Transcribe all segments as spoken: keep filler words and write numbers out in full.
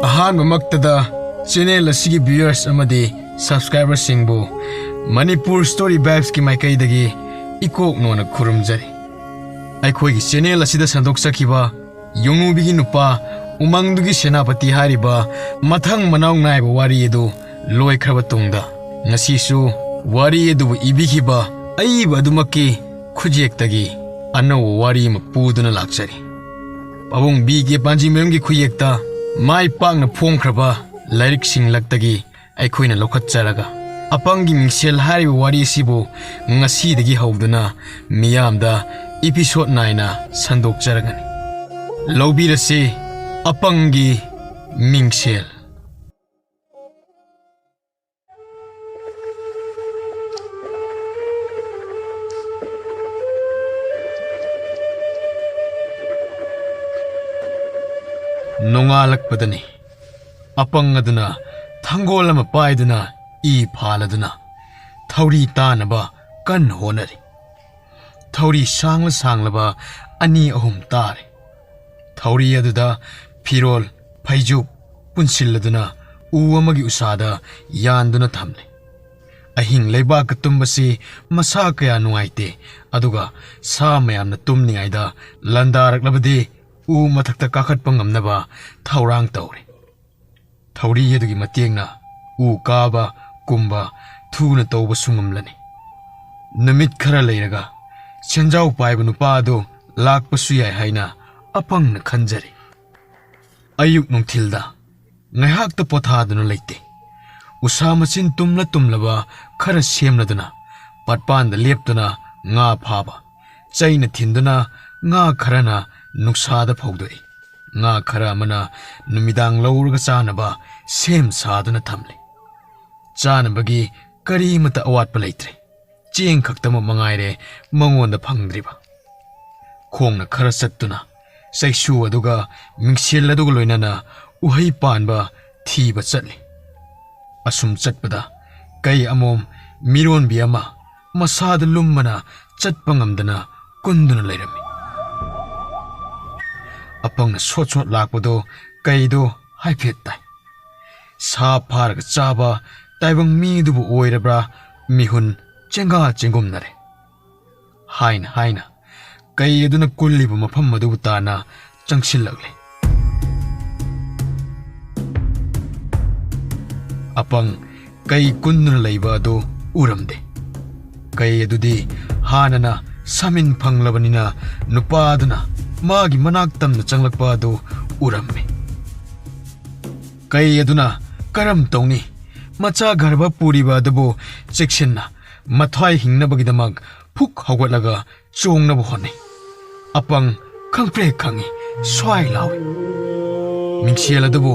ꯑꯍꯥꯟꯕꯃꯛꯇꯗ channel ꯑꯁꯤꯒꯤ viewers ꯑꯃꯗꯤ subscriberꯁꯤꯡꯕꯨ Manipur Story Vibesꯀꯤ ꯃꯥꯏꯀꯩꯗꯒꯤ ꯏꯀꯣꯛꯅꯣꯅ ꯈꯨꯔꯨꯝꯖꯔꯤ꯫ ꯑꯩꯈꯣꯏꯒꯤ channel ꯑꯁꯤꯗ ꯁꯟꯗꯣꯛꯆꯈꯤꯕ ꯌꯣꯡꯅꯨꯕꯤꯒꯤ ꯅꯨꯄꯥ ꯎꯃꯪꯗꯨꯒꯤ ꯁꯦꯅꯥꯄꯇꯤ ꯍꯥꯏꯔꯤꯕ ꯃꯊꯪ ꯃꯅꯥꯎ ꯅꯥꯏꯕ ꯋꯥꯔꯤ ꯑꯗꯨ ꯂꯣꯏꯈ꯭ꯔꯕ ꯇꯨꯡꯗ, ꯉꯁꯤꯁꯨ ꯋꯥꯔꯤ ꯑꯗꯨꯕꯨ ꯏꯕꯤꯈꯤꯕ ꯑꯏꯕ ꯑꯗꯨꯃꯛꯀꯤ ꯈꯨꯠꯌꯦꯛꯇꯒꯤ ꯑꯅꯧꯕ ꯋꯥꯔꯤ ꯑꯃ ꯄꯨꯗꯨꯅ ꯂꯥꯛꯆꯔꯤ꯫ ꯄꯥꯕꯨꯡ ꯕꯤ ꯀꯦ ꯄꯥꯟꯖꯤꯃꯌꯨꯝꯒꯤ ꯈꯨꯠꯌꯦꯛꯇ ꯃꯥꯏ ꯄꯥꯛꯅ ꯐꯣꯡꯈ꯭ꯔꯕ ꯂꯥꯏꯔꯤꯛꯁꯤꯡ ꯂꯛꯇꯒꯤ ꯑꯩꯈꯣꯏꯅ ꯂꯧꯈꯠꯆꯔꯒ, ꯑꯄꯪꯒꯤ ꯃꯤꯡꯁꯦꯜ ꯍꯥꯏꯔꯤꯕ ꯋꯥꯔꯤ ꯑꯁꯤꯕꯨ ꯉꯁꯤꯗꯒꯤ ꯍꯧꯗꯨꯅ ꯃꯤꯌꯥꯝꯗ episode ꯅꯥꯏꯅ ꯁꯟꯗꯣꯛꯆꯔꯒꯅꯤ꯫ ꯂꯧꯕꯤꯔꯁꯤ ꯑꯄꯪꯒꯤ ꯃꯤꯡꯁꯦꯜ꯫ ꯅꯣꯡꯉꯥꯜꯂꯛꯄꯗꯅꯤ꯫ ꯑꯄꯪ ꯑꯗꯨꯅ ꯊꯥꯡꯒꯣꯜ ꯑꯃ ꯄꯥꯏꯗꯨꯅ ꯏ ꯐꯥꯜꯂꯗꯨꯅ ꯊꯧꯔꯤ ꯇꯥꯅꯕ ꯀꯟꯅ ꯍꯣꯠꯅꯔꯤ꯫ ꯊꯧꯔꯤ ꯁꯥꯡꯂ ꯁꯥꯡꯂꯕ ꯑꯅꯤ ꯑꯍꯨꯝ ꯇꯥꯔꯦ꯫ ꯊꯧꯔꯤ ꯑꯗꯨꯗ ꯐꯤꯔꯣꯜ, ꯐꯩꯖꯨꯞ ꯄꯨꯟꯁꯤꯜꯂꯗꯨꯅ ꯎ ꯑꯃꯒꯤ ꯎꯁꯥꯗ ꯌꯥꯟꯗꯨꯅ ꯊꯝꯂꯦ꯫ ꯑꯍꯤꯡ ꯂꯩꯕꯥꯛꯀ ꯇꯨꯝꯕꯁꯤ ꯃꯁꯥ ꯀꯌꯥ ꯅꯨꯡꯉꯥꯏꯇꯦ, ꯑꯗꯨꯒ ꯁꯥ ꯃꯌꯥꯝꯅ ꯇꯨꯝꯂꯤꯉꯩꯗ ꯂꯥꯟꯗꯥꯔꯛꯂꯕꯗꯤ ꯎ ꯃꯊꯛꯇ ꯀꯥꯈꯠꯄ ꯉꯝꯅꯕ ꯊꯧꯔꯥꯡ ꯇꯧꯔꯦ꯫ ꯊꯧꯔꯤ ꯑꯗꯨꯒꯤ ꯃꯇꯦꯡꯅ ꯎ ꯀꯥꯕ, ꯀꯨꯝꯕ ꯊꯨꯅ ꯇꯧꯕꯁꯨ ꯉꯝꯂꯅꯤ꯫ ꯅꯨꯃꯤꯠ ꯈꯔ ꯂꯩꯔꯒ ꯁꯦꯟꯖꯥꯎ ꯄꯥꯏꯕ ꯅꯨꯄꯥ ꯑꯗꯨ ꯂꯥꯛꯄꯁꯨ ꯌꯥꯏ ꯍꯥꯏꯅ ꯑꯄꯪꯅ ꯈꯟꯖꯔꯤ꯫ ꯑꯌꯨꯛ ꯅꯨꯡꯊꯤꯜꯗ ꯉꯥꯏꯍꯥꯛꯇ ꯄꯣꯊꯥꯗꯨꯅ ꯂꯩꯇꯦ꯫ ꯎꯁꯥ ꯃꯆꯤꯟ ꯇꯨꯝꯂ ꯇꯨꯝꯂꯕ ꯈꯔ ꯁꯦꯝꯂꯗꯨꯅ ꯄꯥꯠꯄꯥꯟꯗ ꯂꯦꯞꯇꯨꯅ ꯉꯥ ꯐꯥꯕ, ꯆꯩꯅ ꯊꯤꯟꯗꯨꯅ ꯉꯥ ꯈꯔꯅ ꯅꯨꯡꯁꯥꯗ ꯐꯧꯗꯣꯛꯏ꯫ ꯉꯥ ꯈꯔ ꯑꯃꯅ ꯅꯨꯃꯤꯗꯥꯡ ꯂꯧꯔꯒ ꯆꯥꯅꯕ ꯁꯦꯝ ꯁꯥꯗꯨꯅ ꯊꯝꯂꯤ꯫ ꯆꯥꯅꯕꯒꯤ ꯀꯔꯤꯃꯠꯇ ꯑꯋꯥꯠꯄ ꯂꯩꯇ꯭ꯔꯦ꯫ ꯆꯦꯡ ꯈꯛꯇꯃꯛ ꯃꯉꯥꯏꯔꯦ ꯃꯉꯣꯟꯗ ꯐꯪꯗ꯭ꯔꯤꯕ꯫ ꯈꯣꯡꯅ ꯈꯔ ꯆꯠꯇꯨꯅ ꯆꯩꯁꯨ ꯑꯗꯨꯒ ꯃꯤꯡꯁꯦꯜ ꯑꯗꯨꯒ ꯂꯣꯏꯅꯅ ꯎꯍꯩ ꯄꯥꯟꯕ ꯊꯤꯕ ꯆꯠꯂꯤ꯫ ꯑꯁꯨꯝ ꯆꯠꯄꯗ ꯀꯩ ꯑꯃꯣꯝ ꯃꯤꯔꯣꯟꯕꯤ ꯑꯃ ꯃꯁꯥꯗ ꯂꯨꯝꯕꯅ ꯆꯠꯄ ꯉꯝꯗꯅ ꯀꯨꯟꯗꯨꯅ ꯂꯩꯔꯝꯃꯤ꯫ ꯑꯄꯪꯅ ꯁꯣꯠ ꯁꯣꯠ ꯂꯥꯛꯄꯗꯣ ꯀꯩꯗꯣ ꯍꯥꯏꯐꯦꯠ ꯇꯥꯏ꯫ ꯁꯥ ꯐꯥꯔꯒ ꯆꯥꯕ ꯇꯥꯏꯕꯪ ꯃꯤꯗꯨꯕꯨ ꯑꯣꯏꯔꯕ꯭ꯔꯥ, ꯃꯤꯍꯨꯟ ꯆꯦꯡꯒꯥ ꯆꯦꯡꯒꯨꯝꯅꯔꯦ꯫ ꯍꯥꯏꯅ ꯍꯥꯏꯅ ꯀꯩ ꯑꯗꯨꯅ ꯀꯨꯜꯂꯤꯕ ꯃꯐꯝ ꯑꯗꯨꯕꯨ ꯇꯥꯅ ꯆꯪꯁꯤꯜꯂꯛꯂꯦ꯫ ꯑꯄꯪ ꯀꯩ ꯀꯨꯟꯗꯨꯅ ꯂꯩꯕ ꯑꯗꯨ ꯎꯔꯝꯗꯦ꯫ ꯀꯩ ꯑꯗꯨꯗꯤ ꯍꯥꯟꯅꯅ ꯁꯥꯃꯤꯟ ꯐꯪꯂꯕꯅꯤꯅ ꯅꯨꯄꯥ ꯑꯗꯨꯅ ꯃꯥꯒꯤ ꯃꯅꯥꯛ ꯇꯝꯅ ꯆꯪꯂꯛꯄ ꯑꯗꯨ ꯎꯔꯝꯃꯤ꯫ ꯀꯩ ꯑꯗꯨꯅ ꯀꯔꯝ ꯇꯧꯅꯤ? ꯃꯆꯥ ꯒꯔꯚ ꯄꯨꯔꯤꯕ ꯑꯗꯨꯕꯨ ꯆꯦꯛꯁꯤꯟꯅ ꯃꯊ꯭ꯋꯥꯏ ꯍꯤꯡꯅꯕꯒꯤꯗꯃꯛ ꯐꯨꯛ ꯍꯧꯒꯠꯂꯒ ꯆꯣꯡꯅꯕ ꯍꯣꯠꯅꯩ꯫ ꯑꯄꯪ ꯈꯪꯄ꯭ꯔꯦꯛ ꯈꯪꯏ, ꯁ꯭ꯋꯥꯏ ꯂꯥꯎꯏ꯫ ꯃꯤꯡꯁꯦꯜ ꯑꯗꯨꯕꯨ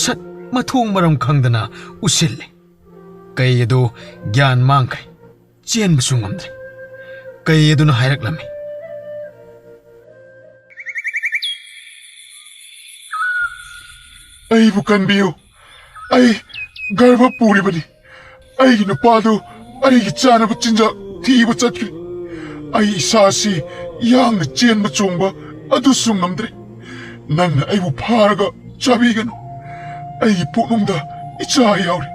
ꯁꯠ ꯃꯊꯣꯡ ꯃꯔꯝ ꯈꯪꯗꯅ ꯎꯁꯤꯜꯂꯤ꯫ ꯀꯩ ꯑꯗꯨ ꯒ꯭ꯌꯥꯟ ꯃꯥꯡꯈ꯭ꯔꯦ, ꯆꯦꯟꯕꯁꯨ ꯉꯝꯗ꯭ꯔꯦ꯫ ꯀꯩ ꯑꯗꯨꯅ ꯍꯥꯏꯔꯛꯂꯝꯃꯤ꯫ ꯑꯩꯕꯨ ꯀꯟꯕꯤꯌꯨ, ꯑꯩ ꯒꯔꯚ ꯄꯨꯔꯤꯕꯅꯤ꯫ ꯑꯩꯒꯤ ꯅꯨꯄꯥꯗꯨ ꯑꯩꯒꯤ ꯆꯥꯅꯕ ꯆꯤꯟꯖꯥꯛ ꯊꯤꯕ ꯆꯠꯈ꯭ꯔꯦ꯫ ꯑꯩ ꯏꯁꯥꯁꯤ ꯌꯥꯡꯅ ꯆꯦꯟꯕ ꯆꯣꯡꯕ ꯑꯗꯨꯁꯨ ꯉꯝꯗ꯭ꯔꯦ꯫ ꯅꯪꯅ ꯑꯩꯕꯨ ꯐꯥꯔꯒ ꯆꯥꯕꯤꯒꯅꯨ꯫ ꯑꯩꯒꯤ ꯄꯨꯛꯅꯨꯡꯗ ꯏꯆꯥ ꯌꯥꯎꯔꯤ꯫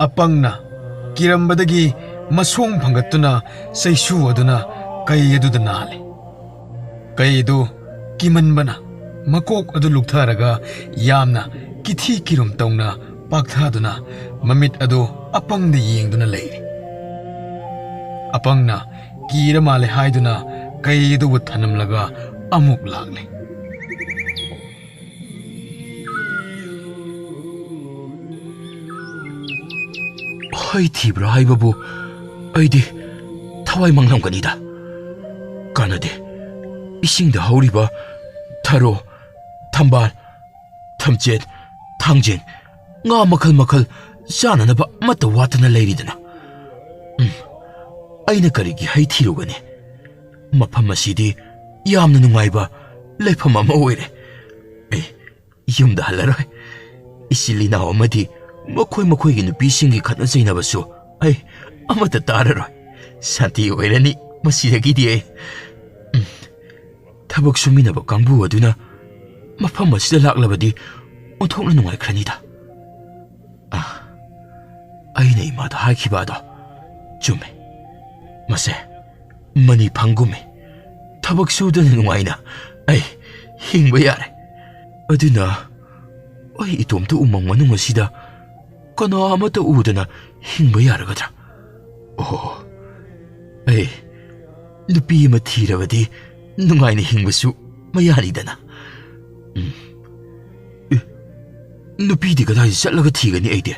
ꯑꯄꯪꯅ ꯀꯤꯔꯝꯕꯗꯒꯤ ꯃꯁꯣꯡ ꯐꯪꯒꯠꯇꯨꯅ ꯆꯩꯁꯨ ꯑꯗꯨꯅ ꯀꯩ ꯑꯗꯨꯗ ꯅꯥꯜꯂꯦ꯫ ꯀꯩ ꯑꯗꯨ ꯀꯤꯃꯟꯕꯅ ꯃꯀꯣꯛ ꯑꯗꯨ ꯂꯨꯛꯊꯔꯒ ꯌꯥꯝꯅ ꯀꯤꯊꯤ ꯀꯤꯔꯨꯝ ꯇꯧꯅ ꯄꯥꯛꯊꯗꯨꯅ ꯃꯃꯤꯠ ꯑꯗꯨ ꯑꯄꯪꯗ ꯌꯦꯡꯗꯨꯅ ꯂꯩꯔꯤ꯫ ꯑꯄꯪꯅ ꯀꯤꯔ ꯃꯥꯜꯂꯦ ꯍꯥꯏꯗꯨꯅ ꯀꯩ ꯑꯗꯨꯕꯨ ꯊꯅꯝꯂꯒ ꯑꯃꯨꯛ ꯂꯥꯛꯂꯦ꯫ ꯍꯩ ꯊꯤꯕ꯭ꯔꯥ ꯍꯥꯏꯕꯕꯨ ꯑꯩꯗꯤ ꯊꯋꯥꯏ ꯃꯥꯡꯂꯝꯒꯅꯤꯗ꯫ ꯀꯥꯟꯅꯗꯦ꯫ ꯏꯁꯤꯡꯗ ꯍꯧꯔꯤꯕ ꯊꯔꯣ, ꯊꯝꯕꯥꯜ, ꯊꯝꯆꯦꯠ, ꯊꯥꯡꯖꯤꯡ, ꯉꯥ ꯃꯈꯜ ꯃꯈꯜ ꯆꯥꯅꯅꯕ ꯑꯃꯠꯇ ꯋꯥꯠꯇꯅ ꯂꯩꯔꯤꯗꯅ꯫ ꯎꯝ, ꯑꯩꯅ ꯀꯔꯤꯒꯤ ꯍꯩ ꯊꯤꯔꯨꯒꯅꯤ? ꯃꯐꯝ ꯑꯁꯤꯗꯤ ꯌꯥꯝꯅ ꯅꯨꯡꯉꯥꯏꯕ ꯂꯩꯐꯝ ꯑꯃ ꯑꯣꯏꯔꯦ꯫ ꯑꯦ, ꯌꯨꯝꯗ ꯍꯜꯂꯔꯣꯏ꯫ ꯏꯆꯤꯜ ꯏꯅꯥꯎ ꯑꯃꯗꯤ ꯃꯈꯣꯏ ꯃꯈꯣꯏꯒꯤ ꯅꯨꯄꯤꯁꯤꯡꯒꯤ ꯈꯠꯅ ꯆꯩꯅꯕꯁꯨ ꯑꯩ ꯑꯃꯠꯇ ꯇꯥꯔꯔꯣꯏ꯫ ꯁꯥꯟꯇꯤ ꯑꯣꯏꯔꯅꯤ ꯃꯁꯤꯗꯒꯤꯗꯤ ꯑꯩ꯫ ꯎꯝ, ꯊꯕꯛ ꯁꯨꯃꯤꯟꯅꯕ ꯀꯥꯡꯕꯨ ꯑꯗꯨꯅ ꯃꯐꯝ ꯑꯁꯤꯗ ꯂꯥꯛꯂꯕꯗꯤ ꯑꯣꯟꯊꯣꯛꯅ ꯅꯨꯡꯉꯥꯏꯈ꯭ꯔꯅꯤꯗ꯫ ꯑꯥ, ꯑꯩꯅ ꯏꯃꯥꯗ ꯍꯥꯏꯈꯤꯕ ꯑꯗꯣ ꯆꯨꯝꯃꯦ꯫ ꯃꯁꯦ ꯃꯅꯤ ꯐꯪꯒꯨꯝꯃꯤ꯫ ꯊꯕꯛ ꯁꯨꯗꯅ ꯅꯨꯡꯉꯥꯏꯅ ꯑꯩ ꯍꯤꯡꯕ ꯌꯥꯔꯦ꯫ ꯑꯗꯨꯅ ꯑꯩ ꯏꯇꯣꯝꯇ ꯎꯃꯪ ꯃꯅꯨꯡ ꯑꯁꯤꯗ ꯀꯅꯥ ꯑꯃꯠꯇ ꯎꯗꯅ ꯍꯤꯡꯕ ꯌꯥꯔꯒꯗ꯭ꯔꯥ? ꯑꯣ, ꯑꯩ ꯅꯨꯄꯤ ꯑꯃ ꯊꯤꯔꯕꯗꯤ ꯅꯨꯡꯉꯥꯏꯅ ꯍꯤꯡꯕꯁꯨ ꯃꯌꯥꯅꯤꯗꯅ꯫ ꯎꯝ꯫ ꯑꯦ, ꯅꯨꯄꯤꯗꯤ ꯀꯗꯥꯏꯗ ꯆꯠꯂꯒ ꯊꯤꯒꯅꯤ ꯑꯩꯗꯤ?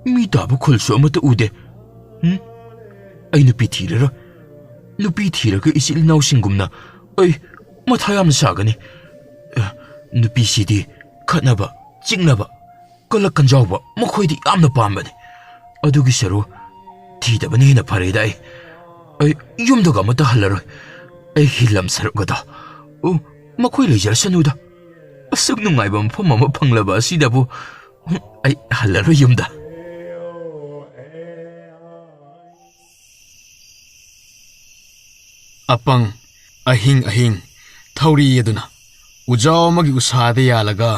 ꯃꯤ ꯇꯥꯕ ꯈꯨꯜꯁꯨ ꯑꯃꯠꯇ ꯎꯗꯦ꯫ ꯎꯝ? ꯑꯩ ꯅꯨꯄꯤ ꯊꯤꯔꯔꯣꯏ꯫ ꯅꯨꯄꯤ ꯊꯤꯔꯒ ꯏꯆꯤꯜ ꯏꯅꯥꯎꯁꯤꯡꯒꯨꯝꯅ ꯑꯩ ꯃꯊꯥ ꯌꯥꯝꯅ ꯁꯥꯒꯅꯤ꯫ ꯑꯦ, ꯅꯨꯄꯤꯁꯤꯗꯤ ꯈꯠꯅꯕ, ꯆꯤꯛꯅꯕ, ꯀꯂꯛ ꯀꯟꯖꯥꯎꯕ ꯃꯈꯣꯏꯗꯤ ꯌꯥꯝꯅ ꯄꯥꯝꯕꯅꯤ꯫ ꯑꯗꯨꯒꯤ ꯁꯔꯨ ꯊꯤꯗꯕꯅ ꯍꯦꯟꯅ ꯐꯔꯦꯗ꯫ ꯑꯩ, ꯑꯩ ꯌꯨꯝꯗꯒ ꯑꯃꯠꯇ ꯍꯜꯂꯔꯣꯏ꯫ ꯑꯩꯒꯤ ꯂꯝ ꯁꯔꯨꯛ ꯑꯗꯣ, ꯎ, ꯃꯈꯣꯏ ꯂꯩꯖꯔꯁꯅꯨꯗ꯫ ꯑꯁꯨꯛ ꯅꯨꯡꯉꯥꯏꯕ ꯃꯐꯝ ꯑꯃ ꯐꯪꯂꯕ ꯑꯁꯤꯗꯕꯨ, ꯎꯝ, ꯑꯩ ꯍꯜꯂꯔꯣꯏ ꯌꯨꯝꯗ꯫ ꯑꯄꯪ ꯑꯍꯤꯡ ꯑꯍꯤꯡ ꯊꯧꯔꯤ ꯑꯗꯨꯅ ꯎꯖꯥꯎ ꯑꯃꯒꯤ ꯎꯁꯥꯗ ꯌꯥꯜꯂꯒ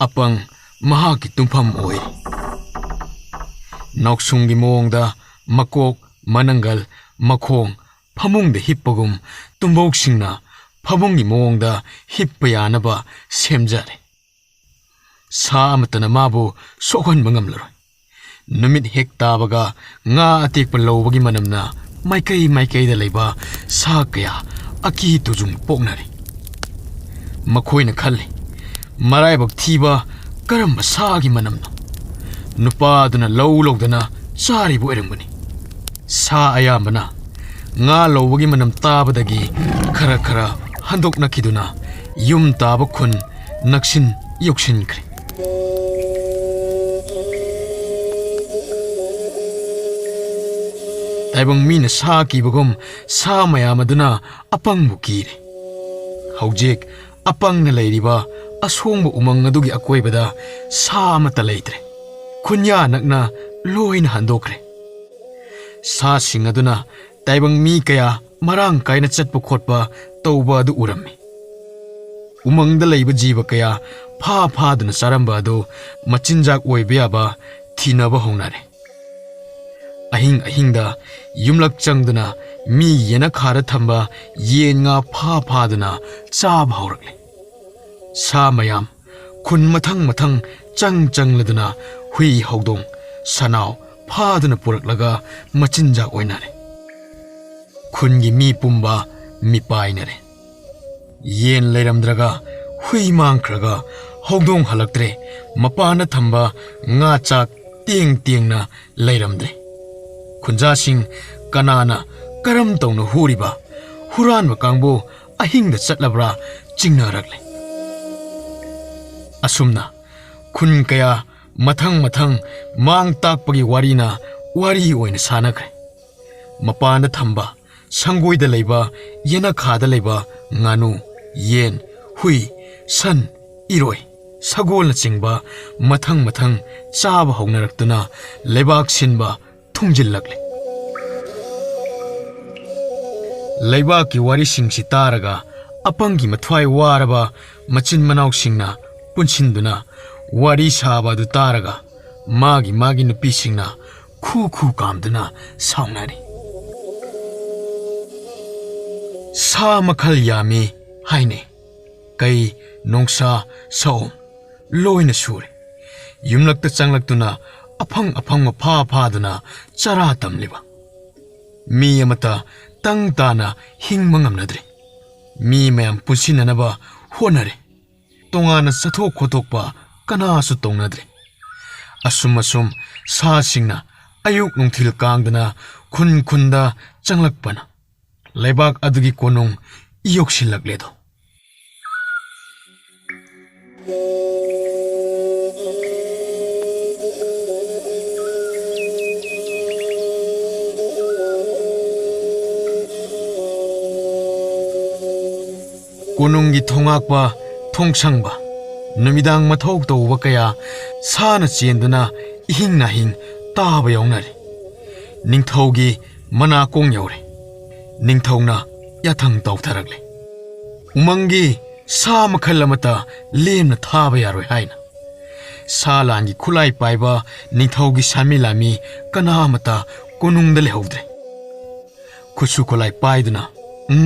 ꯑꯄꯪ ꯃꯍꯥꯛꯀꯤ ꯇꯨꯝꯐꯝ ꯑꯣꯏꯔꯤ꯫ ꯅꯥꯎꯁꯨꯝꯒꯤ ꯃꯑꯣꯡꯗ ꯃꯀꯣꯛ, ꯃꯅꯪꯒꯜ, ꯃꯈꯣꯡ ꯐꯃꯨꯡꯗ ꯍꯤꯞꯄꯒꯨꯝ ꯇꯨꯝꯕꯧꯁꯤꯡꯅ ꯐꯃꯨꯡꯒꯤ ꯃꯑꯣꯡꯗ ꯍꯤꯞꯄ ꯌꯥꯅꯕ ꯁꯦꯝꯖꯔꯦ꯫ ꯁꯥ ꯑꯃꯠꯇꯅ ꯃꯥꯕꯨ ꯁꯣꯛꯍꯟꯕ ꯉꯝꯂꯔꯣꯏ꯫ ꯅꯨꯃꯤꯠ ꯍꯦꯛ ꯇꯥꯕꯒ ꯉꯥ ꯑꯇꯦꯛꯄ ꯂꯧꯕꯒꯤ ꯃꯅꯝꯅ ꯃꯥꯏꯀꯩ ꯃꯥꯏꯀꯩꯗ ꯂꯩꯕ ꯁꯥ ꯀꯌꯥ ꯑꯀꯤ ꯇꯨꯖꯨꯡ ꯄꯣꯛꯅꯔꯤ꯫ ꯃꯈꯣꯏꯅ ꯈꯜꯂꯤ, "ꯃꯔꯥꯏꯕꯛ ꯊꯤꯕ ꯀꯔꯝꯕ ꯁꯥꯒꯤ ꯃꯅꯝꯅꯣ?" ꯅꯨꯄꯥ ꯑꯗꯨꯅ ꯂꯧ ꯂꯧꯗꯅ ꯆꯥꯔꯤꯕ ꯑꯣꯏꯔꯝꯒꯅꯤ꯫ ꯁꯥ ꯑꯌꯥꯝꯕꯅ ꯉꯥ ꯂꯧꯕꯒꯤ ꯃꯅꯝ ꯇꯥꯕꯗꯒꯤ ꯈꯔ ꯈꯔ ꯍꯟꯗꯣꯛꯅꯈꯤꯗꯨꯅ ꯌꯨꯝ ꯇꯥꯕ ꯈꯨꯟ ꯅꯛꯁꯤꯟ ꯌꯧꯁꯤꯟꯈ꯭ꯔꯦ꯫ ꯇꯥꯏꯕꯪ ꯃꯤꯅ ꯁꯥ ꯀꯤꯕꯒꯨꯝ ꯁꯥ ꯃꯌꯥꯝ ꯑꯗꯨꯅ ꯑꯄꯪꯕꯨ ꯀꯤꯔꯦ꯫ ꯍꯧꯖꯤꯛ ꯑꯄꯪꯅ ꯂꯩꯔꯤꯕ ꯑꯁꯣꯡꯕ ꯎꯃꯪ ꯑꯗꯨꯒꯤ ꯑꯀꯣꯏꯕꯗ ꯁꯥ ꯑꯃꯠꯇ ꯂꯩꯇ꯭ꯔꯦ꯫ ꯈꯨꯟꯌꯥ ꯅꯛꯅ ꯂꯣꯏꯅ ꯍꯟꯗꯣꯛꯈ꯭ꯔꯦ꯫ ꯁꯥꯁꯤꯡ ꯑꯗꯨꯅ ꯇꯥꯏꯕꯪ ꯃꯤ ꯀꯌꯥ ꯃꯔꯥꯡ ꯀꯥꯏꯅ ꯆꯠꯄ ꯈꯣꯠꯄ ꯇꯧꯕ ꯑꯗꯨ ꯎꯔꯝꯃꯤ꯫ ꯎꯃꯪꯗ ꯂꯩꯕ ꯖꯤꯕ ꯀꯌꯥ ꯐꯥ ꯐꯥꯗꯨꯅ ꯆꯥꯔꯝꯕ ꯑꯗꯨ ꯃꯆꯤꯟꯖꯥꯛ ꯑꯣꯏꯕ ꯌꯥꯕ ꯊꯤꯅꯕ ꯍꯧꯅꯔꯦ꯫ ꯑꯍꯤꯡ ꯑꯍꯤꯡꯗ ꯌꯨꯝꯂꯛ ꯆꯪꯗꯨꯅ ꯃꯤ ꯌꯦꯅꯈꯥꯗ ꯊꯝꯕ ꯌꯦꯟ ꯉꯥ ꯐꯥ ꯐꯥꯗꯨꯅ ꯆꯥꯕ ꯍꯧꯔꯛꯂꯦ꯫ ꯁꯥ ꯃꯌꯥꯝ ꯈꯨꯟ ꯃꯊꯪ ꯃꯊꯪ ꯆꯪ ꯆꯪꯂꯗꯨꯅ ꯍꯨꯏ ꯍꯧꯗꯣꯡ ꯁꯅꯥꯎ ꯐꯥꯗꯨꯅ ꯄꯨꯔꯛꯂꯒ ꯃꯆꯤꯟꯖꯥꯛ ꯑꯣꯏꯅꯔꯦ꯫ ꯈꯨꯟꯒꯤ ꯃꯤ ꯄꯨꯝꯕ ꯃꯤꯄꯥꯏꯅꯔꯦ꯫ ꯌꯦꯟ ꯂꯩꯔꯝꯗ꯭ꯔꯒ ꯍꯨꯏ ꯃꯥꯡꯈ꯭ꯔꯒ ꯍꯧꯗꯣꯡ ꯍꯜꯂꯛꯇ꯭ꯔꯦ꯫ ꯃꯄꯥꯟꯗ ꯊꯝꯕ ꯉꯥ ꯆꯥꯛ ꯇꯦꯡ ꯇꯦꯡꯅ ꯂꯩꯔꯝꯗ꯭ꯔꯦ꯫ ꯈꯨꯟꯖꯥꯁꯤꯡ ꯀꯅꯥꯅ ꯀꯔꯝ ꯇꯧꯅ ꯍꯨꯔꯤꯕ? ꯍꯨꯔꯥꯟꯕ ꯀꯥꯡꯕꯨ ꯑꯍꯤꯡꯗ ꯆꯠꯂꯕ꯭ꯔꯥ ꯆꯤꯡꯅꯔꯛꯂꯦ꯫ ꯑꯁꯨꯝꯅ ꯈꯨꯟ ꯀꯌꯥ ꯃꯊꯪ ꯃꯊꯪ ꯃꯥꯡ ꯇꯥꯛꯄꯒꯤ ꯋꯥꯔꯤꯅ ꯋꯥꯔꯤ ꯑꯣꯏꯅ ꯁꯥꯅꯈ꯭ꯔꯦ꯫ ꯃꯄꯥꯟꯗ ꯊꯝꯕ ꯁꯪꯒꯣꯏꯗ ꯂꯩꯕ, ꯌꯦꯅꯈꯥꯗ ꯂꯩꯕ ꯉꯥꯅꯨ, ꯌꯦꯟ, ꯍꯨꯏ, ꯁꯟ, ꯏꯔꯣꯏ, ꯁꯒꯣꯜꯅꯆꯤꯡꯕ ꯃꯊꯪ ꯃꯊꯪ ꯆꯥꯕ ꯍꯧꯅꯔꯛꯇꯨꯅ ꯂꯩꯕꯥꯛ ꯁꯤꯟꯕ ꯊꯨꯡꯖꯤꯜꯂꯛꯂꯦ꯫ ꯂꯩꯕꯥꯛꯀꯤ ꯋꯥꯔꯤꯁꯤꯡꯁꯤ ꯇꯥꯔꯒ ꯑꯄꯪꯒꯤ ꯃꯊ꯭ꯋꯥꯏ ꯋꯥꯔꯕ ꯃꯆꯤꯟ ꯃꯅꯥꯎꯁꯤꯡꯅ ꯄꯨꯟꯁꯤꯟꯗꯨꯅ ꯋꯥꯔꯤ ꯁꯥꯕ ꯑꯗꯨ ꯇꯥꯔꯒ ꯃꯥꯒꯤ ꯃꯥꯒꯤ ꯅꯨꯄꯤꯁꯤꯡꯅ ꯈꯨ ꯈꯨ ꯀꯥꯝꯗꯨꯅ ꯁꯥꯎꯅꯔꯤ꯫ ꯁꯥ ꯃꯈꯜ ꯌꯥꯝꯃꯤ ꯍꯥꯏꯅꯩ꯫ ꯀꯩ, ꯅꯣꯡꯁꯥ, ꯁꯑꯣꯝ ꯂꯣꯏꯅ ꯁꯨꯔꯦ꯫ ꯌꯨꯝꯂꯛꯇ ꯆꯪꯂꯛꯇꯨꯅ ꯑꯐꯪ ꯑꯐꯪꯕ ꯐꯥ ꯐꯥꯗꯨꯅ ꯆꯔꯥ ꯇꯝꯂꯤꯕ꯫ ꯃꯤ ꯑꯃꯠꯇ ꯇꯪ ꯇꯥꯅ ꯍꯤꯡꯕ ꯉꯝꯅꯗ꯭ꯔꯦ꯫ ꯃꯤ ꯃꯌꯥꯝ ꯄꯨꯟꯁꯤꯟꯅꯅꯕ ꯍꯣꯠꯅꯔꯦ꯫ ꯇꯣꯉꯥꯟꯅ ꯆꯠꯊꯣꯛ ꯈꯣꯠꯇꯣꯛꯄ ꯀꯅꯥꯁꯨ ꯇꯧꯅꯗ꯭ꯔꯦ꯫ ꯑꯁꯨꯝ ꯑꯁꯨꯝ ꯁꯥꯁꯤꯡꯅ ꯑꯌꯨꯛ ꯅꯨꯡꯊꯤꯜ ꯀꯥꯡꯗꯅ ꯈꯨꯟ ꯈꯨꯟꯗ ꯆꯪꯂꯛꯄꯅ ꯂꯩꯕꯥꯛ ꯑꯗꯨꯒꯤ ꯀꯣꯅꯨꯡ ꯌꯧꯁꯤꯜꯂꯛꯂꯦꯗꯣ꯫ ꯀꯣꯅꯨꯡꯒꯤ ꯊꯣꯡꯉꯥꯛꯄ, ꯊꯣꯡꯁꯪꯕ, ꯅꯨꯃꯤꯗꯥꯡ ꯃꯊꯧ ꯇꯧꯕ ꯀꯌꯥ ꯁꯥꯅ ꯆꯦꯟꯗꯨꯅ ꯏꯍꯤꯡ ꯅꯥꯍꯤꯡ ꯇꯥꯕ ꯌꯥꯎꯅꯔꯦ꯫ ꯅꯤꯡꯊꯧꯒꯤ ꯃꯅꯥꯀꯣꯡ ꯌꯧꯔꯦ꯫ ꯅꯤꯡꯊꯧꯅ ꯌꯥꯊꯪ ꯇꯧꯊꯔꯛꯂꯦ꯫ ꯎꯃꯪꯒꯤ ꯁꯥ ꯃꯈꯜ ꯑꯃꯠꯇ ꯂꯦꯝꯅ ꯊꯥꯕ ꯌꯥꯔꯣꯏ ꯍꯥꯏꯅ꯫ ꯁꯥ ꯂꯥꯟꯒꯤ ꯈꯨꯠꯂꯥꯏ ꯄꯥꯏꯕ ꯅꯤꯡꯊꯧꯒꯤ ꯁꯥꯃꯤ ꯂꯥꯟꯃꯤ ꯀꯅꯥ ꯑꯃꯠꯇ ꯀꯣꯅꯨꯡꯗ ꯂꯩꯍꯧꯗ꯭ꯔꯦ꯫ ꯈꯨꯠꯁꯨ ꯈꯨꯠꯂꯥꯏ ꯄꯥꯏꯗꯨꯅ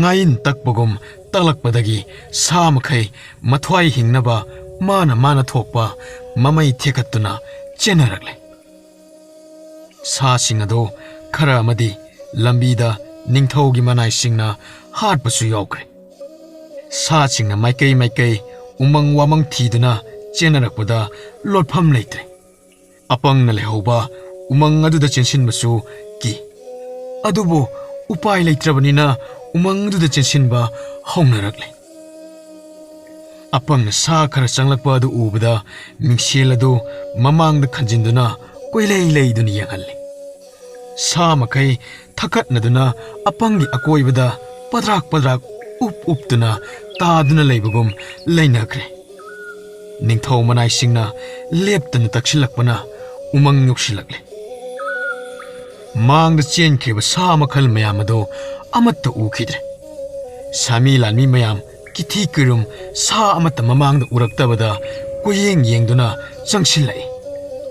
ꯉꯥꯏꯟ ꯇꯛꯄꯒꯨꯝ ꯇꯛꯂꯛꯄꯗꯒꯤ ꯁꯥ ꯃꯈꯩ ꯃꯊ꯭ꯋꯥꯏ ꯍꯤꯡꯅꯕ ꯃꯥꯅ ꯃꯥꯅ ꯊꯣꯛꯄ ꯃꯃꯩ ꯊꯦꯛꯀꯠꯇꯨꯅ ꯆꯦꯟꯅꯔꯛꯂꯦ꯫ ꯁꯥꯁꯤꯡ ꯑꯗꯨ ꯈꯔ ꯑꯃꯗꯤ ꯂꯝꯕꯤꯗ ꯅꯤꯡꯊꯧꯒꯤ ꯃꯅꯥꯏꯁꯤꯡꯅ ꯍꯥꯠꯄꯁꯨ ꯌꯥꯎꯈ꯭ꯔꯦ꯫ ꯁꯥꯁꯤꯡꯅ ꯃꯥꯏꯀꯩ ꯃꯥꯏꯀꯩ ꯎꯃꯪ ꯋꯥꯃꯪ ꯊꯤꯗꯨꯅ ꯆꯦꯟꯅꯔꯛꯄꯗ ꯂꯣꯠꯐꯝ ꯂꯩꯇ꯭ꯔꯦ꯫ ꯑꯄꯪꯅ ꯂꯩꯍꯧꯕ ꯎꯃꯪ ꯑꯗꯨꯗ ꯆꯦꯟꯁꯤꯟꯕꯁꯨ ꯀꯤ꯫ ꯑꯗꯨꯕꯨ ꯎꯄꯥꯏ ꯂꯩꯇ꯭ꯔꯕꯅꯤꯅ ꯎꯃꯪ ꯑꯗꯨꯗ ꯆꯦꯟꯁꯤꯟꯕ ꯍꯧꯅꯔꯛꯂꯦ꯫ ꯑꯄꯪꯅ ꯁꯥ ꯈꯔ ꯆꯪꯂꯛꯄ ꯑꯗꯨ ꯎꯕꯗ ꯃꯤꯡꯁꯦꯜ ꯑꯗꯨ ꯃꯃꯥꯡꯗ ꯈꯟꯖꯤꯟꯗꯨꯅ ꯀꯣꯏꯂꯩ ꯂꯩꯗꯨꯅ ꯌꯦꯡꯍꯜꯂꯦ꯫ ꯁꯥ ꯃꯈꯩ ꯊꯛꯀꯠꯅꯗꯨꯅ ꯑꯄꯪꯒꯤ ꯑꯀꯣꯏꯕꯗ ꯄꯗ꯭ꯔꯥꯛ ꯄꯗ꯭ꯔꯥꯛ ꯎꯞ ꯎꯞꯇꯨꯅ ꯇꯥꯗꯨꯅ ꯂꯩꯕꯒꯨꯝ ꯂꯩꯅꯈ꯭ꯔꯦ꯫ ꯅꯤꯡꯊꯧ ꯃꯅꯥꯏꯁꯤꯡꯅ ꯂꯦꯞꯇꯅ ꯇꯛꯁꯤꯜꯂꯛꯄꯅ ꯎꯃꯪ ꯌꯣꯛꯁꯤꯜꯂꯛꯂꯦ꯫ ꯃꯥꯡꯗ ꯆꯦꯟꯈ꯭ꯔꯤꯕ ꯁꯥ ꯃꯈꯜ ꯃꯌꯥꯝ ꯑꯗꯨ ꯑꯃꯠꯇ ꯎꯈꯤꯗ꯭ꯔꯦ꯫ ꯁꯥꯃꯤ ꯂꯥꯟꯃꯤ ꯃꯌꯥꯝ ꯀꯤꯊꯤ ꯀꯤꯔꯨꯝ ꯁꯥ ꯑꯃꯠꯇ ꯃꯃꯥꯡꯗ ꯎꯔꯛꯇꯕꯗ ꯀꯣꯏꯌꯦꯡ ꯌꯦꯡꯗꯨꯅ ꯆꯪꯁꯤꯜꯂꯛꯏ꯫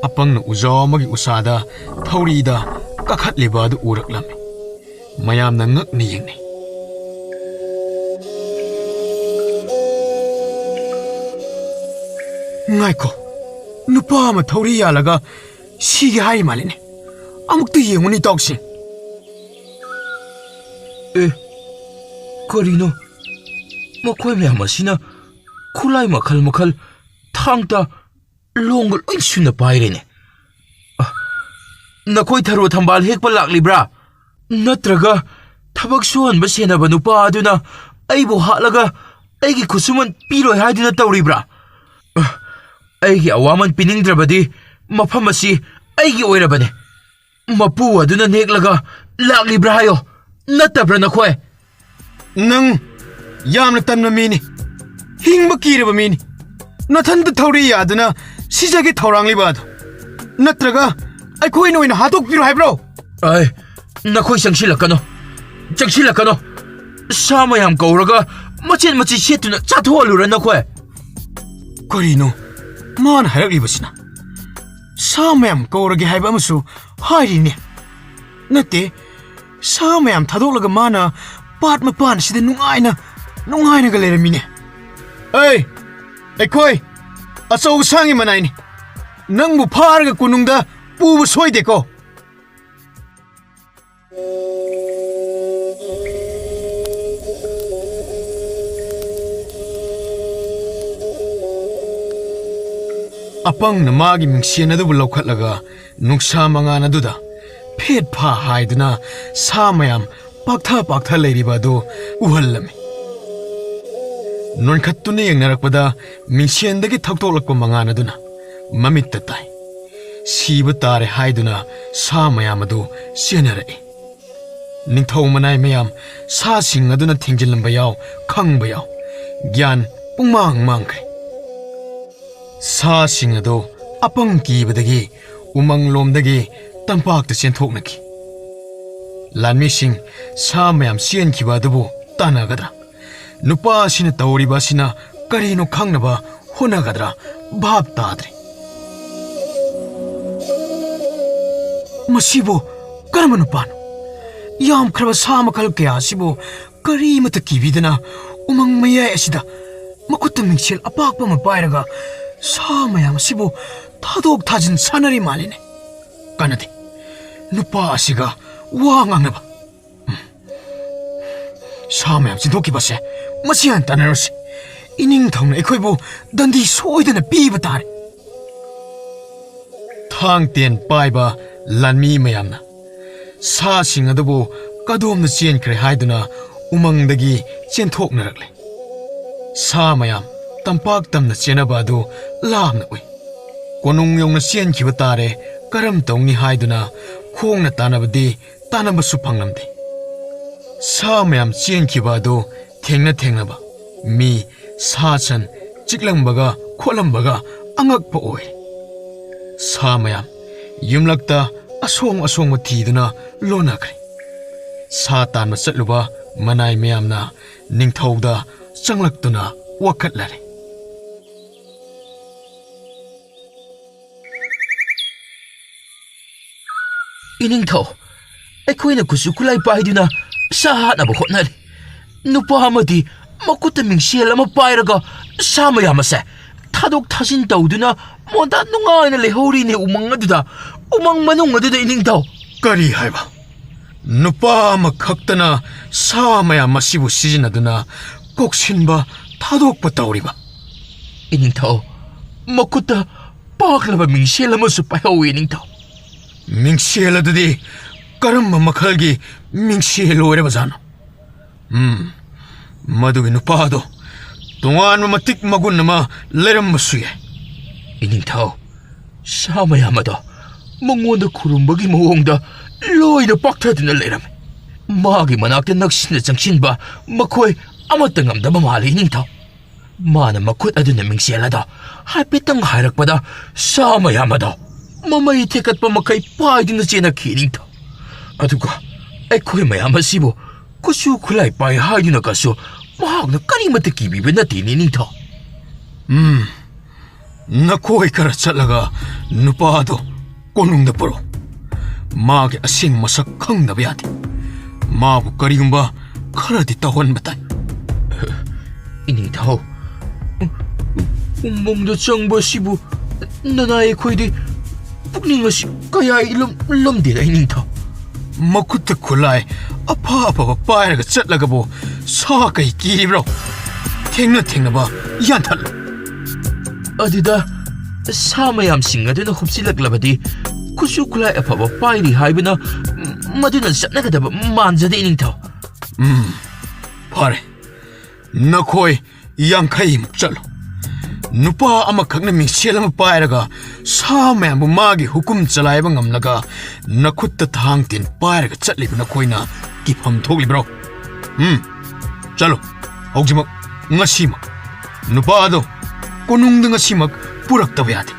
ꯑꯄꯪꯅ ꯎꯖꯥꯎ ꯑꯃꯒꯤ ꯎꯁꯥꯗ ꯊꯧꯔꯤꯗ ꯀꯥꯈꯠꯂꯤꯕ ꯑꯗꯨ ꯎꯔꯛꯂꯝꯃꯤ꯫ ꯃꯌꯥꯝꯅ ꯉꯛꯅ ꯌꯦꯡꯅꯩ꯫ ꯉꯥꯏꯈꯣ, ꯅꯨꯄꯥ ꯑꯃ ꯊꯧꯔꯤ ꯌꯥꯜꯂꯒ ꯁꯤꯒꯦ ꯍꯥꯏꯔꯤ ꯃꯥꯜꯂꯤꯅꯦ꯫ ꯑꯃꯨꯛꯇ ꯌꯦꯡꯉꯨꯅꯤ, ꯏꯇꯥꯎꯁꯤꯡ꯫ ꯑꯦ, ꯀꯔꯤꯅꯣ? ꯃꯈꯣꯏ ꯃꯌꯥꯝ ꯑꯁꯤꯅ ꯈꯨꯠꯂꯥꯏ ꯃꯈꯜ ꯃꯈꯜ, ꯊꯥꯡ ꯇꯥ, ꯂꯣꯡꯒ ꯂꯣꯏ ꯁꯨꯅ ꯄꯥꯏꯔꯦꯅꯦ꯫ ꯑ, ꯅꯈꯣꯏ ꯊꯔꯣ ꯊꯝꯕꯥꯜ ꯍꯦꯛꯄ ꯂꯥꯛꯂꯤꯕ꯭ꯔꯥ? ꯅꯠꯇ꯭ꯔꯒ ꯊꯕꯛ ꯁꯨꯍꯟꯕ ꯁꯦꯟꯅꯕ ꯅꯨꯄꯥ ꯑꯗꯨꯅ ꯑꯩꯕꯨ ꯍꯥꯠꯂꯒ ꯑꯩꯒꯤ ꯈꯨꯠꯁꯨꯃꯟ ꯄꯤꯔꯣꯏ ꯍꯥꯏꯗꯨꯅ ꯇꯧꯔꯤꯕ꯭ꯔꯥ? ꯑ, ꯑꯩꯒꯤ ꯑꯋꯥꯃꯟ ꯄꯤꯅꯤꯡꯗ꯭ꯔꯕꯗꯤ ꯃꯐꯝ ꯑꯁꯤ ꯑꯩꯒꯤ ꯑꯣꯏꯔꯕꯅꯦ꯫ ꯃꯄꯨ ꯑꯗꯨꯅ ꯅꯦꯛꯂꯒ ꯂꯥꯛꯂꯤꯕ꯭ꯔꯥ ꯍꯥꯏꯌꯣ꯫ ꯅꯠꯇꯕ꯭ꯔꯥ ꯅꯈꯣꯏ? ꯅꯪ ꯌꯥꯝꯅ ꯇꯟꯕ ꯃꯤꯅꯤ, ꯍꯤꯡꯕ ꯀꯤꯔꯕ ꯃꯤꯅꯤ꯫ ꯅꯊꯟꯇ ꯊꯧꯔꯤ ꯌꯥꯗꯨꯅ ꯁꯤꯖꯒꯦ ꯊꯧꯔꯥꯡꯂꯤꯕ ꯑꯗꯣ? ꯅꯠꯇ꯭ꯔꯒ ꯑꯩꯈꯣꯏꯅ ꯑꯣꯏꯅ ꯍꯥꯠꯇꯣꯛꯄꯤꯔꯣ ꯍꯥꯏꯕ꯭ꯔꯣ? ꯑꯩ, ꯅꯈꯣꯏ ꯆꯪꯁꯤꯜꯂꯛꯀꯅꯨ, ꯆꯪꯁꯤꯜꯂꯛꯀꯅꯨ꯫ ꯁꯥ ꯃꯌꯥꯝ ꯀꯧꯔꯒ ꯃꯆꯦꯠ ꯃꯆꯦꯠ ꯁꯦꯠꯇꯨꯅ ꯆꯥꯊꯣꯛꯍꯜꯂꯨꯔ ꯅꯈꯣꯏ? ꯀꯔꯤꯅꯣ ꯃꯥꯅ ꯍꯥꯏꯔꯛꯂꯤꯕꯁꯤꯅ? ꯁꯥ ꯃꯌꯥꯝ ꯀꯧꯔꯒꯦ ꯍꯥꯏꯕ ꯑꯃꯁꯨ ꯍꯥꯏꯔꯤꯅꯦ꯫ ꯅꯠꯇꯦ, ꯁꯥ ꯃꯌꯥꯝ ꯊꯥꯗꯣꯛꯂꯒ ꯃꯥꯅ ꯄꯥꯠ ꯃꯄꯥꯟ ꯑꯁꯤꯗ ꯅꯨꯡꯉꯥꯏꯅ, ꯅꯨꯡꯉꯥꯏꯅꯒ ꯂꯩꯔꯝꯃꯤꯅꯦ꯫ ꯑꯩ, ꯑꯩꯈꯣꯏ ꯑꯆꯧ ꯑꯁꯥꯡꯒꯤ ꯃꯅꯥꯏꯅꯤ꯫ ꯅꯪꯕꯨ ꯐꯥꯔꯒ ꯀꯣꯅꯨꯡꯗ ꯄꯨꯕ ꯁꯣꯏꯗꯦꯀꯣ꯫ ꯑꯄꯪꯅ ꯃꯥꯒꯤ ꯃꯤꯡꯁꯦꯟ ꯑꯗꯨꯕꯨ ꯂꯧꯈꯠꯂꯒ ꯅꯨꯡꯁꯥ ꯃꯉꯥꯜ ꯑꯗꯨꯗ ꯐꯦꯠ ꯐꯥ ꯍꯥꯏꯗꯨꯅ ꯁꯥ ꯃꯌꯥꯝ ꯄꯥꯛꯊ ꯄꯥꯛꯊ ꯂꯩꯔꯤꯕ ꯑꯗꯨ ꯎꯍꯜꯂꯝꯃꯤ꯫ ꯅꯣꯟꯈꯠꯇꯨꯅ ꯌꯦꯡꯅꯔꯛꯄꯗ ꯃꯤꯡꯁꯦꯟꯗꯒꯤ ꯊꯛꯇꯣꯛꯂꯛꯄ ꯃꯉꯥꯜ ꯑꯗꯨꯅ ꯃꯃꯤꯠꯇ ꯇꯥꯏ꯫ ꯁꯤꯕ ꯇꯥꯔꯦ ꯍꯥꯏꯗꯨꯅ ꯁꯥ ꯃꯌꯥꯝ ꯑꯗꯨ ꯆꯦꯟꯅꯔꯛꯏ꯫ ꯅꯤꯡꯊꯧ ꯃꯅꯥꯏ ꯃꯌꯥꯝ ꯁꯥꯁꯤꯡ ꯑꯗꯨꯅ ꯊꯦꯡꯖꯤꯜꯂꯝꯕ ꯌꯥꯎ ꯈꯪꯕ ꯌꯥꯎ ꯒ꯭ꯌꯥꯟ ꯄꯨꯡꯃꯥꯡ ꯃꯥꯡꯈ꯭ꯔꯦ꯫ ꯁꯥꯁꯤꯡ ꯑꯗꯨ ꯑꯄꯪ ꯀꯤꯕꯗꯒꯤ ꯎꯃꯪꯂꯣꯝꯗꯒꯤ ꯇꯝꯄꯥꯛꯇ ꯆꯦꯟꯊꯣꯛꯅꯈꯤ꯫ ꯂꯥꯟꯃꯤꯁꯤꯡ ꯁꯥ ꯃꯌꯥꯝ ꯆꯦꯟꯈꯤꯕ ꯑꯗꯨꯕꯨ ꯇꯥꯟꯅꯒꯗ꯭ꯔꯥ? ꯅꯨꯄꯥ ꯑꯁꯤꯅ ꯇꯧꯔꯤꯕ ꯑꯁꯤꯅ ꯀꯔꯤꯅꯣ ꯈꯪꯅꯕ ꯍꯣꯠꯅꯒꯗ꯭ꯔꯥ? ꯚꯥꯞ ꯇꯥꯗ꯭ꯔꯦ꯫ ꯃꯁꯤꯕꯨ ꯀꯔꯝꯕ ꯅꯨꯄꯥꯅꯣ? ꯌꯥꯝꯈ꯭ꯔꯕ ꯁꯥ ꯃꯈꯜ ꯀꯌꯥ ꯑꯁꯤꯕꯨ ꯀꯔꯤꯃꯠꯇ ꯀꯤꯕꯤꯗꯅ ꯎꯃꯪ ꯃꯌꯥꯏ ꯑꯁꯤꯗ ꯃꯈꯨꯠꯇ ꯃꯤꯡꯁꯦꯜ ꯑꯄꯥꯛꯄ ꯑꯃ ꯄꯥꯏꯔꯒ ꯁꯥ ꯃꯌꯥꯝ ꯑꯁꯤꯕꯨ ꯊꯥꯗꯣꯛ ꯊꯥꯖꯤꯟ ꯁꯥꯟꯅꯔꯤ ꯃꯥꯜꯂꯤꯅꯦ꯫ ꯀꯥꯟꯅꯗꯦ꯫ ꯅꯨꯄꯥ ꯑꯁꯤꯒ ꯋꯥ ꯉꯥꯡꯅꯕ꯫ ꯎꯝ꯫ ꯁꯥ ꯃꯌꯥꯝ ꯆꯦꯟꯊꯣꯛꯈꯤꯕꯁꯦ ꯃꯁꯤ ꯍꯥꯟꯅ ꯇꯥꯟꯅꯔꯁꯤ꯫ ꯏꯅꯤꯡꯊꯧꯅ ꯑꯩꯈꯣꯏꯕꯨ ꯗꯟꯗꯤ ꯁꯣꯏꯗꯅ ꯄꯤꯕ ꯇꯥꯔꯦ꯫ ꯊꯥꯡ ꯇꯦꯟ ꯄꯥꯏꯕ ꯂꯥꯟꯃꯤ ꯃꯌꯥꯝꯅ ꯁꯥꯁꯤꯡ ꯑꯗꯨꯕꯨ ꯀꯗꯣꯝꯗ ꯆꯦꯟꯈ꯭ꯔꯦ ꯍꯥꯏꯗꯨꯅ ꯎꯃꯪꯗꯒꯤ ꯆꯦꯟꯊꯣꯛꯅꯔꯛꯂꯦ꯫ ꯁꯥ ꯃꯌꯥꯝ ꯇꯝꯄꯥꯛ ꯇꯝꯅ ꯆꯦꯟꯅꯕ ꯑꯗꯨ ꯂꯥꯞꯅ ꯎꯏ꯫ ꯀꯣꯅꯨꯡ ꯌꯧꯅ ꯆꯦꯟꯈꯤꯕ ꯇꯥꯔꯦ, ꯀꯔꯝ ꯇꯧꯅꯤ ꯍꯥꯏꯗꯨꯅ ꯈꯣꯡꯅ ꯇꯥꯟꯅꯕꯗꯤ ꯇꯥꯟꯅꯕꯁꯨ ꯐꯪꯂꯝꯗꯦ꯫ ꯁꯥ ꯃꯌꯥꯝ ꯆꯦꯟꯈꯤꯕ ꯑꯗꯨ ꯊꯦꯡꯅ ꯊꯦꯡꯅꯕ ꯃꯤ, ꯁꯥ ꯁꯟ ꯆꯤꯛꯂꯝꯕꯒ ꯈꯣꯠꯂꯝꯕꯒ ꯑꯉꯛꯄ ꯑꯣꯏꯔꯦ꯫ ꯁꯥ ꯃꯌꯥꯝ ꯌꯨꯝꯂꯛꯇ ꯑꯁꯣꯡ ꯑꯁꯣꯡꯕ ꯊꯤꯗꯨꯅ ꯂꯣꯟꯅꯈ꯭ꯔꯦ꯫ ꯁꯥ ꯇꯥꯟꯕ ꯆꯠꯂꯨꯕ ꯃꯅꯥꯏ ꯃꯌꯥꯝꯅ ꯅꯤꯡꯊꯧꯗ ꯆꯪꯂꯛꯇꯨꯅ ꯋꯥꯀꯠꯂꯔꯦ꯫ "ꯏꯅꯤꯡꯊꯧ, ꯑꯩꯈꯣꯏꯅ ꯈꯨꯠꯁꯨ ꯈꯨꯠꯂꯥꯏ ꯄꯥꯏꯗꯨꯅ ꯁꯥ ꯍꯥꯠꯅꯕ ꯍꯣꯠꯅꯔꯤ꯫ ꯅꯨꯄꯥ ꯑꯃꯗꯤ ꯃꯈꯨꯠꯇ ꯃꯤꯡꯁꯦꯜ ꯑꯃ ꯄꯥꯏꯔꯒ ꯁꯥ ꯃꯌꯥꯝ ꯑꯁꯦ ꯊꯥꯗꯣꯛ ꯊꯥꯖꯤꯟ ꯇꯧꯗꯨꯅ ꯃꯣꯟꯗꯥ ꯅꯨꯡꯉꯥꯏꯅ ꯂꯩꯍꯧꯔꯤꯅꯦ ꯎꯃꯪ ꯑꯗꯨꯗ, ꯎꯃꯪ ꯃꯅꯨꯡ ꯑꯗꯨꯗ, ꯏꯅꯤꯡꯊꯧ!" "ꯀꯔꯤ ꯍꯥꯏꯕ? ꯅꯨꯄꯥ ꯑꯃꯈꯛꯇꯅ ꯁꯥ ꯃꯌꯥꯝ ꯑꯁꯤꯕꯨ ꯁꯤꯖꯤꯟꯅꯗꯨꯅ ꯀꯣꯛꯁꯤꯟꯕ ꯊꯥꯗꯣꯛꯄ ꯇꯧꯔꯤꯕ?" "ꯏꯅꯤꯡꯊꯧ, ꯃꯈꯨꯠꯇ ꯄꯥꯛꯂꯕ ꯃꯤꯡꯁꯦꯜ ꯑꯃꯁꯨ ꯄꯥꯏꯍꯧꯏ, ꯏꯅꯤꯡꯊꯧ꯫" "ꯃꯤꯡꯁꯦꯜ ꯑꯗꯨꯗꯤ ꯀꯔꯝꯕ ꯃꯈꯜꯒꯤ ꯃꯤꯡꯁꯦꯜ ꯑꯣꯏꯔꯕꯖꯥꯠꯅꯣ? ꯎꯝ, ꯃꯗꯨꯒꯤ ꯅꯨꯄꯥꯗꯣ ꯇꯣꯉꯥꯟꯕ ꯃꯇꯤꯛ ꯃꯒꯨꯟ ꯑꯃ ꯂꯩꯔꯝꯕꯁꯨ ꯌꯥꯏ꯫" "ꯏꯅꯤꯡꯊꯧ, ꯁꯥ ꯃꯌꯥꯝ ꯑꯗꯣ ꯃꯉꯣꯟꯗ ꯈꯨꯔꯨꯝꯕꯒꯤ ꯃꯑꯣꯡꯗ ꯂꯣꯏꯅ ꯄꯥꯛꯊꯗꯨꯅ ꯂꯩꯔꯝꯃꯤ꯫ ꯃꯥꯒꯤ ꯃꯅꯥꯛꯇ ꯅꯛꯁꯤꯟꯅ ꯆꯪꯁꯤꯟꯕ ꯃꯈꯣꯏ ꯑꯃꯠꯇ ꯉꯝꯗꯕ ꯃꯥꯜꯂꯤ, ꯏꯅꯤꯡꯊꯧ꯫ ꯃꯥꯅ ꯃꯈꯨꯠ ꯑꯗꯨꯅ ꯃꯤꯡꯁꯦꯜ ꯑꯗꯣ ꯍꯥꯏꯐꯦꯠꯇꯪ ꯍꯥꯏꯔꯛꯄꯗ ꯁꯥ ꯃꯌꯥꯝ ꯑꯗꯣ ꯃꯃꯩ ꯊꯦꯛꯀꯠꯄ ꯃꯈꯩ ꯄꯥꯏꯗꯨꯅ ꯆꯦꯟꯅꯈꯤ, ꯏꯅꯤꯡꯊꯧ꯫ ꯑꯗꯨꯒ ꯑꯩꯈꯣꯏ ꯃꯌꯥꯝ ꯑꯁꯤꯕꯨ ꯈꯨꯠꯁꯨ ꯈꯨꯠꯂꯥꯏ ꯄꯥꯏ ꯍꯥꯏꯗꯨꯅ ꯀꯩꯁꯨ ꯃꯍꯥꯛꯅ ꯀꯔꯤꯃꯠꯇ ꯀꯤꯕꯤꯕ ꯅꯠꯇꯦꯅꯦ, ꯏꯅꯤꯡꯊꯧ꯫" "ꯎꯝ, ꯅꯈꯣꯏ ꯈꯔ ꯆꯠꯂꯒ ꯅꯨꯄꯥꯗꯣ ꯀꯣꯅꯨꯡꯗ ꯄꯨꯔꯛꯎ꯫ ꯃꯥꯒꯤ ꯑꯁꯦꯡꯕ ꯃꯁꯛ ꯈꯪꯗꯕ ꯌꯥꯗꯦ꯫ ꯃꯥꯕꯨ ꯀꯔꯤꯒꯨꯝꯕ ꯈꯔꯗꯤ ꯇꯧꯍꯟꯕ ꯇꯥꯏ꯫" "ꯏꯅꯤꯡꯊꯧ, ꯎꯃꯪꯗ ꯆꯪꯕ ꯑꯁꯤꯕꯨ ꯅꯅꯥꯏ ꯑꯩꯈꯣꯏꯗꯤ ꯄꯨꯛꯅꯤꯡ ꯑꯁꯤ ꯀꯌꯥ ꯏꯂꯨꯝ ꯂꯨꯝꯗꯦꯗ, ꯏꯅꯤꯡꯊꯧ꯫" "ꯃꯈꯨꯠꯇ ꯈꯨꯠꯂꯥꯏ ꯑꯐ ꯑꯐꯕ ꯄꯥꯏꯔꯒ ꯆꯠꯂꯒꯕꯨ ꯁꯥ ꯀꯩ ꯀꯤꯔꯤꯕ꯭ꯔꯣ? ꯊꯦꯡꯅ ꯊꯦꯡꯅꯕ ꯌꯥꯟꯊꯠꯂꯨ꯫" "ꯑꯗꯨꯗ ꯁꯥ ꯃꯌꯥꯝꯁꯤꯡ ꯑꯗꯨꯅ ꯍꯨꯞꯆꯤꯜꯂꯛꯂꯕꯗꯤ ꯈꯨꯠꯁꯨ ꯈꯨꯠꯂꯥꯏ ꯑꯐꯕ ꯄꯥꯏꯔꯤ ꯍꯥꯏꯕꯅ ꯃꯗꯨꯅ ꯆꯠꯅꯒꯗꯕ ꯃꯥꯟꯖꯗꯦ, ꯏꯅꯤꯡꯊꯧ꯫" "ꯎꯝ, ꯐꯔꯦ꯫ ꯅꯈꯣꯏ ꯌꯥꯡꯈꯩꯃꯨꯛ ꯆꯠꯂꯨ꯫ ꯅꯨꯄꯥ ꯑꯃꯈꯛꯅ ꯃꯤꯡꯁꯦꯜ ꯑꯃ ꯄꯥꯏꯔꯒ ꯁꯥ ꯃꯌꯥꯝꯕꯨ ꯃꯥꯒꯤ ꯍꯨꯀꯨꯝ ꯆꯂꯥꯏꯕ ꯉꯝꯂꯒ ꯅꯈꯨꯠꯇ ꯊꯥꯡ ꯇꯦꯟ ꯄꯥꯏꯔꯒ ꯆꯠꯂꯤꯕ ꯅꯈꯣꯏꯅ ꯀꯤꯐꯝ ꯊꯣꯛꯂꯤꯕ꯭ꯔꯣ? ꯎꯝ, ꯆꯠꯂꯨ, ꯍꯧꯖꯤꯛꯃꯛ, ꯉꯁꯤꯃꯛ꯫ ꯅꯨꯄꯥ ꯑꯗꯣ ꯀꯣꯅꯨꯡꯗ ꯉꯁꯤꯃꯛ ꯄꯨꯔꯛꯇꯕ ꯌꯥꯗꯦ꯫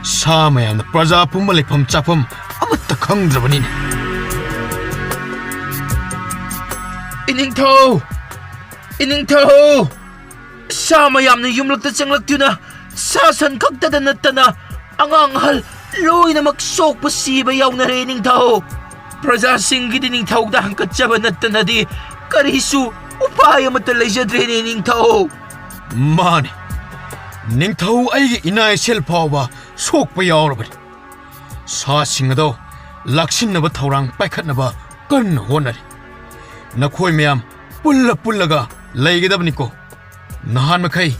ꯁꯥ ꯃꯌꯥꯝꯅ ꯄ꯭ꯔꯖꯥ ꯄꯨꯝꯕ ꯂꯩꯐꯝ ꯆꯥꯐꯝ ꯑꯃꯠꯇ ꯈꯪꯗ꯭ꯔꯕꯅꯤꯅꯦ꯫" "ꯏꯅꯤꯡꯊꯧ, ꯏꯅꯤꯡꯊꯧ! ꯁꯥ ꯃꯌꯥꯝꯅ ꯌꯨꯝꯂꯛꯇ ꯆꯪꯂꯛꯇꯨꯅ ꯁꯥ ꯁꯟ ꯈꯛꯇꯗ ꯅꯠꯇꯅ ꯑꯉꯥꯡ ꯑꯍꯜ ꯂꯣꯏꯅꯃꯛ ꯁꯣꯛꯄ ꯁꯤꯕ ꯌꯥꯎꯅꯔꯦ, ꯏꯅꯤꯡꯊꯧ꯫ ꯄ꯭ꯔꯖꯥꯁꯤꯡꯒꯤꯗꯤ ꯅꯤꯡꯊꯧꯗ ꯍꯪꯀꯠꯆꯕ ꯅꯠꯇꯅꯗꯤ ꯀꯔꯤꯁꯨ ꯎꯄꯥꯏ ꯑꯃꯠꯇ ꯂꯩꯖꯗ꯭ꯔꯦꯅꯦ, ꯏꯅꯤꯡꯊꯧ꯫ ꯃꯥꯅꯤ, ꯅꯤꯡꯊꯧ ꯑꯩꯒꯤ ꯏꯅꯥ ꯏꯁꯦꯜ ꯐꯥꯎꯕ ꯁꯣꯛꯄ ꯌꯥꯎꯔꯕꯅꯤ꯫ ꯁꯥꯁꯤꯡ ꯑꯗꯣ ꯂꯥꯛꯁꯤꯟꯅꯕ ꯊꯧꯔꯥꯡ ꯄꯥꯏꯈꯠꯅꯕ ꯀꯟꯅ ꯍꯣꯠꯅꯔꯤ꯫ ꯅꯈꯣꯏ ꯃꯌꯥꯝ ꯄꯨꯜꯂ ꯄꯨꯜꯂꯒ ꯂꯩꯒꯗꯕꯅꯤꯀꯣ꯫ ꯅꯍꯥꯟ ꯃꯈꯩ